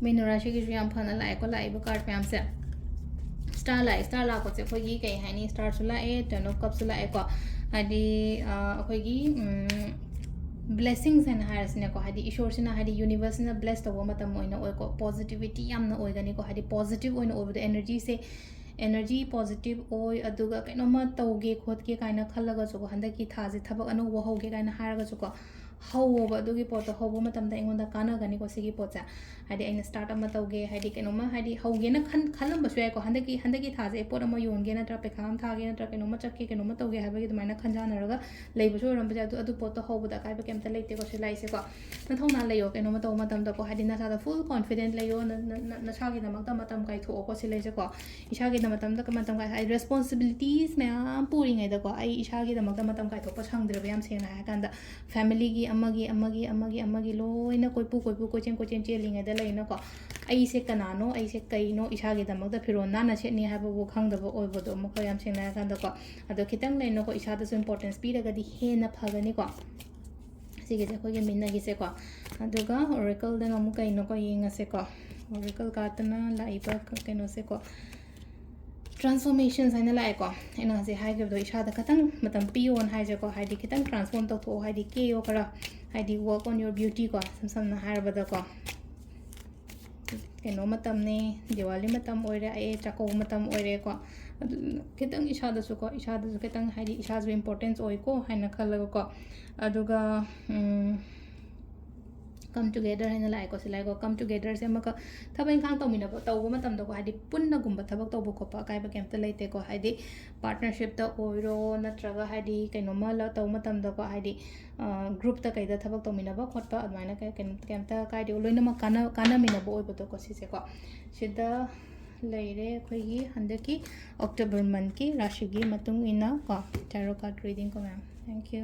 ꯃꯤꯅꯨ ꯔꯥꯁꯤꯒꯤꯁꯨ ꯌꯥꯝ ꯐꯅ ꯂꯥꯛꯑꯦꯀꯣ, ꯂꯥꯛꯏꯕ ꯀꯥꯔꯠ ꯃꯌꯥꯝꯁꯦ꯫ ꯁ꯭ꯇꯥꯔ ꯂꯥꯛꯑꯦ, ꯁ꯭ꯇꯥꯔ ꯂꯥꯛꯄꯁꯦ ꯑꯩꯈꯣꯏꯒꯤ ꯀꯩ ꯍꯥꯏꯅꯤ, ꯁ꯭ꯇꯥꯔꯁꯨ ꯂꯥꯛꯑꯦ, ꯇꯦꯟ ꯑꯣꯐ ꯀꯞꯁꯨ ꯂꯥꯛꯑꯦꯀꯣ꯫ ꯍꯥꯏꯗꯤ ꯑ, ꯑꯩꯈꯣꯏꯒꯤ ꯕ꯭ꯂꯦꯁꯤꯡꯁ ꯍꯥꯏꯅ ꯍꯥꯏꯔꯁꯤꯅꯦꯀꯣ, ꯍꯥꯏꯗꯤ ꯏꯁꯣꯔꯁꯤꯅ, ꯍꯥꯏꯗꯤ ꯌꯨꯅꯤꯚꯔꯁꯅ ꯕ꯭ꯂꯦꯁ ꯇꯧꯕ ꯃꯇꯝ ꯑꯣꯏꯅ ꯑꯣꯏꯀꯣ꯫ ꯄꯣꯖꯤꯇꯤꯚꯤꯇꯤ ꯌꯥꯝꯅ ꯑꯣꯏꯒꯅꯤꯀꯣ, ꯍꯥꯏꯗꯤ ꯄꯣꯖꯤꯇꯤꯚ ꯑꯣꯏꯅ ꯑꯣꯏꯕꯗꯣ, ꯑꯦꯅꯔꯖꯤꯁꯦ, ꯑꯦꯅꯔꯖꯤ ꯄꯣꯖꯤꯇꯤꯚ ꯑꯣꯏ꯫ ꯑꯗꯨꯒ ꯀꯩꯅꯣꯝꯃ ꯇꯧꯒꯦ ꯈꯣꯠꯀꯦ ꯀꯥꯏꯅ ꯈꯜꯂꯒꯁꯨꯀꯣ, ꯍꯟꯗꯛꯀꯤ ꯊꯥꯁꯦ ꯊꯕꯛ ꯑꯅꯧꯕ ꯍꯧꯒꯦ ꯀꯥꯏꯅ ꯍꯥꯏꯔꯒꯁꯨꯀꯣ, ꯍꯧꯋꯣꯕ꯫ ꯑꯗꯨꯒꯤ ꯄꯣꯠꯇꯣ ꯍꯧꯕ ꯃꯇꯝꯗ ꯑꯩꯉꯣꯟꯗ ꯀꯥꯟꯅꯒꯅꯤꯀꯣ, ꯁꯤꯒꯤ ꯄꯣꯠꯁꯦ꯫ ꯍꯥꯏꯗꯤ ꯑꯩꯅ ꯁ꯭ꯇꯥꯔꯠ ꯑꯃ ꯇꯧꯒꯦ, ꯍꯥꯏꯗꯤ ꯀꯩꯅꯣꯝꯃ, ꯍꯥꯏꯗꯤ ꯍꯧꯒꯦꯅ ꯈꯟ-, ꯈꯜꯂꯝꯕꯁꯨ ꯌꯥꯏꯀꯣ꯫ ꯍꯟꯗꯛꯀꯤ, ꯍꯟꯗꯛꯀꯤ ꯊꯥꯁꯦ ꯑꯩ ꯄꯣꯠ ꯑꯃ ꯌꯣꯟꯒꯦ ꯅꯠꯇ꯭ꯔꯥ ꯄꯩꯈꯥ ꯑꯃ ꯊꯥꯒꯦ ꯅꯠꯇ꯭ꯔꯥ ꯀꯩꯅꯣꯝꯃ ꯆꯠꯀꯦ, ꯀꯩꯅꯣꯝꯃ ꯇꯧꯒꯦ ꯍꯥꯏꯕꯒꯤ ꯑꯗꯨꯃꯥꯏꯅ ꯈꯟꯖꯥꯟꯅꯔꯒ ꯂꯩꯕꯁꯨ ꯑꯣꯏꯔꯝꯕꯁꯨ ꯌꯥꯏ꯫ ꯑꯗꯨ, ꯑꯗꯨ ꯄꯣꯠꯇꯣ ꯍꯧꯕꯗ ꯑꯀꯥꯏꯕ ꯀꯩꯝꯇ ꯂꯩꯇꯦꯀꯣ, ꯁꯤ ꯂꯥꯛꯏꯁꯦꯀꯣ꯫ ꯅꯊꯧꯅꯥ ꯂꯩꯌꯣ ꯀꯩꯅꯣꯝꯃ ꯇꯧꯕ ꯃꯇꯝꯗꯀꯣ, ꯍꯥꯏꯗꯤ ꯅꯁꯥꯗ ꯐꯨꯜ ꯀꯣꯟꯐꯤꯗꯦꯟ ꯂꯩꯌꯣ, ꯅ-, ꯅ-, ꯅ-, ꯅꯁꯥꯒꯤꯗꯃꯛꯇ ꯃꯇꯝ ꯀꯥꯏꯊꯣꯛꯑꯣꯀꯣ, ꯁꯤ ꯂꯩꯁꯦꯀꯣ꯫ ꯏꯁꯥꯒꯤꯗꯃꯛꯇ ꯃꯇꯝ ꯀꯥꯏ-, ꯍꯥꯏꯗꯤ ꯔꯦꯁꯄꯣꯟꯁꯤꯕꯤꯂꯤꯇꯤꯁ ꯃꯌꯥꯝ ꯄꯨꯔꯤꯉꯩꯗꯀꯣ, ꯑꯩ ꯏꯁꯥꯒꯤꯗꯃꯛꯇ ꯃꯇꯝ ꯀꯥꯏꯊꯣꯛꯄ ꯁꯪꯗ꯭ꯔꯦꯕ, ꯌꯥꯝ ꯁꯦꯡꯅ ꯍꯥꯏꯔꯀꯥꯟꯗ꯫ ꯐꯦꯃꯤꯂꯤꯒꯤ ꯑꯃꯒꯤ, ꯑꯃꯒꯤ, ꯑꯃꯒꯤ, ꯑꯃꯒꯤ ꯂꯣꯏꯅ ꯀꯣꯏꯄꯨ, ꯀꯣꯏꯄꯨ, ꯀꯣꯏꯆꯦꯟ, ꯀꯣꯏꯆꯦꯟ ꯆꯦꯜꯂꯤꯉꯩꯗ ꯂꯩꯅꯀꯣ, ꯑꯩꯁꯦ ꯀꯅꯥꯅꯣ, ꯑꯩꯁꯦ ꯀꯩꯅꯣ, ꯏꯁꯥꯒꯤꯗꯃꯛꯇ ꯐꯤꯔꯣꯜ ꯅꯥꯟꯅ ꯁꯦꯠꯅꯤ ꯍꯥꯏꯕꯕꯨ ꯈꯪꯗꯕ ꯑꯣꯏꯕꯗꯣ, ꯑꯃꯨꯛꯀ ꯌꯥꯝ ꯁꯦꯡꯅ ꯍꯥꯏꯔꯀꯥꯟꯗꯀꯣ꯫ ꯑꯗꯣ ꯈꯤꯇꯪ ꯂꯩꯅꯀꯣ, ꯏꯁꯥꯗꯁꯨ ꯏꯝꯄꯣꯔꯇꯦꯟꯁ ꯄꯤꯔꯒꯗꯤ ꯍꯦꯟꯅ ꯐꯒꯅꯤꯀꯣ꯫ ꯁꯤꯒꯤꯁꯦ ꯑꯩꯈꯣꯏꯒꯤ ꯃꯤꯟꯅꯒꯤꯁꯦꯀꯣ꯫ ꯑꯗꯨꯒ ꯑꯣꯔꯦꯀꯜꯗꯅ ꯑꯃꯨꯛ ꯀꯩꯅꯣꯀꯣ, ꯌꯦꯡꯉꯁꯦꯀꯣ꯫ ꯑꯣꯔꯦꯀꯜ ꯀꯥꯔꯠꯇꯅ ꯂꯥꯛꯏꯕ ꯀ-, ꯀꯩꯅꯣꯁꯦꯀꯣ, ꯇ꯭ꯔꯥꯟꯁꯐꯣꯔꯃꯦꯁꯟꯁ ꯍꯥꯏꯅ ꯂꯥꯛꯑꯦꯀꯣ꯫ ꯑꯩꯅ ꯍꯧꯖꯤꯛ ꯍꯥꯏꯈꯤꯕꯗꯣ, ꯏꯁꯥꯗ ꯈꯤꯇꯪ ꯃꯇꯝ ꯄꯤꯌꯣꯅ ꯍꯥꯏꯁꯦꯀꯣ, ꯍꯥꯏꯗꯤ ꯈꯤꯇꯪ ꯇ꯭ꯔꯥꯟꯁꯐꯣꯔꯝ ꯇꯧꯊꯣꯛꯑꯣ, ꯍꯥꯏꯗꯤ ꯀꯦꯌꯣ ꯈꯔ, ꯍꯥꯏꯗꯤ work on your beauty ꯀꯣ, ꯁꯝ ꯁꯝꯅ ꯍꯥꯏꯔꯕꯗꯀꯣ꯫ ꯀꯩꯅꯣ ꯃꯇꯝꯅꯤ, ꯗꯤꯋꯥꯂꯤ ꯃꯇꯝ ꯑꯣꯏꯔꯦ, ꯑꯩ ꯆꯥꯛꯀꯧꯕ ꯃꯇꯝ ꯑꯣꯏꯔꯦꯀꯣ꯫ ꯑꯗꯨꯗꯨꯅ ꯈꯤꯇꯪ ꯏꯁꯥꯗꯁꯨꯀꯣ, ꯏꯁꯥꯗꯁꯨ ꯈꯤꯇꯪ, ꯍꯥꯏꯗꯤ ꯏꯁꯥꯁꯨ ꯏꯝꯄꯣꯔꯇꯦꯟꯁ ꯑꯣꯏꯀꯣ ꯍꯥꯏꯅ ꯈꯜꯂꯒꯀꯣ꯫ ꯑꯗꯨꯒ ꯎꯝ, ꯀꯝ ꯇꯨꯒꯦꯗꯔ ꯍꯥꯏꯅ ꯂꯥꯛꯑꯦꯀꯣ, ꯁꯤ ꯂꯥꯛꯑꯦꯀꯣ꯫ ꯀꯝ ꯇꯨꯒꯦꯗꯔꯁꯦ ꯑꯃꯈꯛ ꯊꯕꯛ ꯏꯪꯈꯥꯡ ꯇꯧꯃꯤꯟꯅꯕ, ꯇꯧꯕ ꯃꯇꯝꯗꯀꯣ, ꯍꯥꯏꯗꯤ ꯄꯨꯟꯅꯒꯨꯝꯕ ꯊꯕꯛ ꯇꯧꯕ ꯈꯣꯠꯄ ꯑꯀꯥꯏꯕ ꯀꯩꯝꯇ ꯂꯩꯇꯦꯀꯣ꯫ ꯍꯥꯏꯗꯤ ꯄꯥꯔꯠꯅꯔꯁꯤꯞꯇ ꯑꯣꯏꯔꯣ, ꯅꯠꯇ꯭ꯔꯒ ꯍꯥꯏꯗꯤ ꯀꯩꯅꯣꯝꯃ ꯂ-, ꯇꯧꯕ ꯃꯇꯝꯗꯀꯣ, ꯍꯥꯏꯗꯤ ꯑ, ꯒ꯭ꯔꯨꯞꯇ ꯀꯩꯗ ꯊꯕꯛ ꯇꯧꯃꯤꯟꯅꯕ ꯈꯣꯠꯄ ꯑꯗꯨꯃꯥꯏꯅ ꯀꯩ-, ꯀꯩꯝ-, ꯀꯩꯝꯇ ꯀꯥꯏꯗꯦ, ꯂꯣꯏꯅꯃꯛ ꯀꯥꯟꯅ-, ꯀꯥꯟꯅꯃꯤꯟꯅꯕ ꯑꯣꯏꯕꯗꯣꯀꯣ, ꯁꯤꯁꯦꯀꯣ꯫ ꯁꯤꯗ ꯂꯩꯔꯦ ꯑꯩꯈꯣꯏꯒꯤ ꯍꯟꯗꯛꯀꯤ ꯑꯣꯛꯇꯣꯕꯔ ꯃꯟꯊꯀꯤ ꯔꯥꯁꯤꯒꯤ ꯃꯇꯨꯡ ꯏꯟꯅ ꯀꯣ, tarot card reading ꯀꯣ ꯃꯌꯥꯝ꯫ Thank you꯫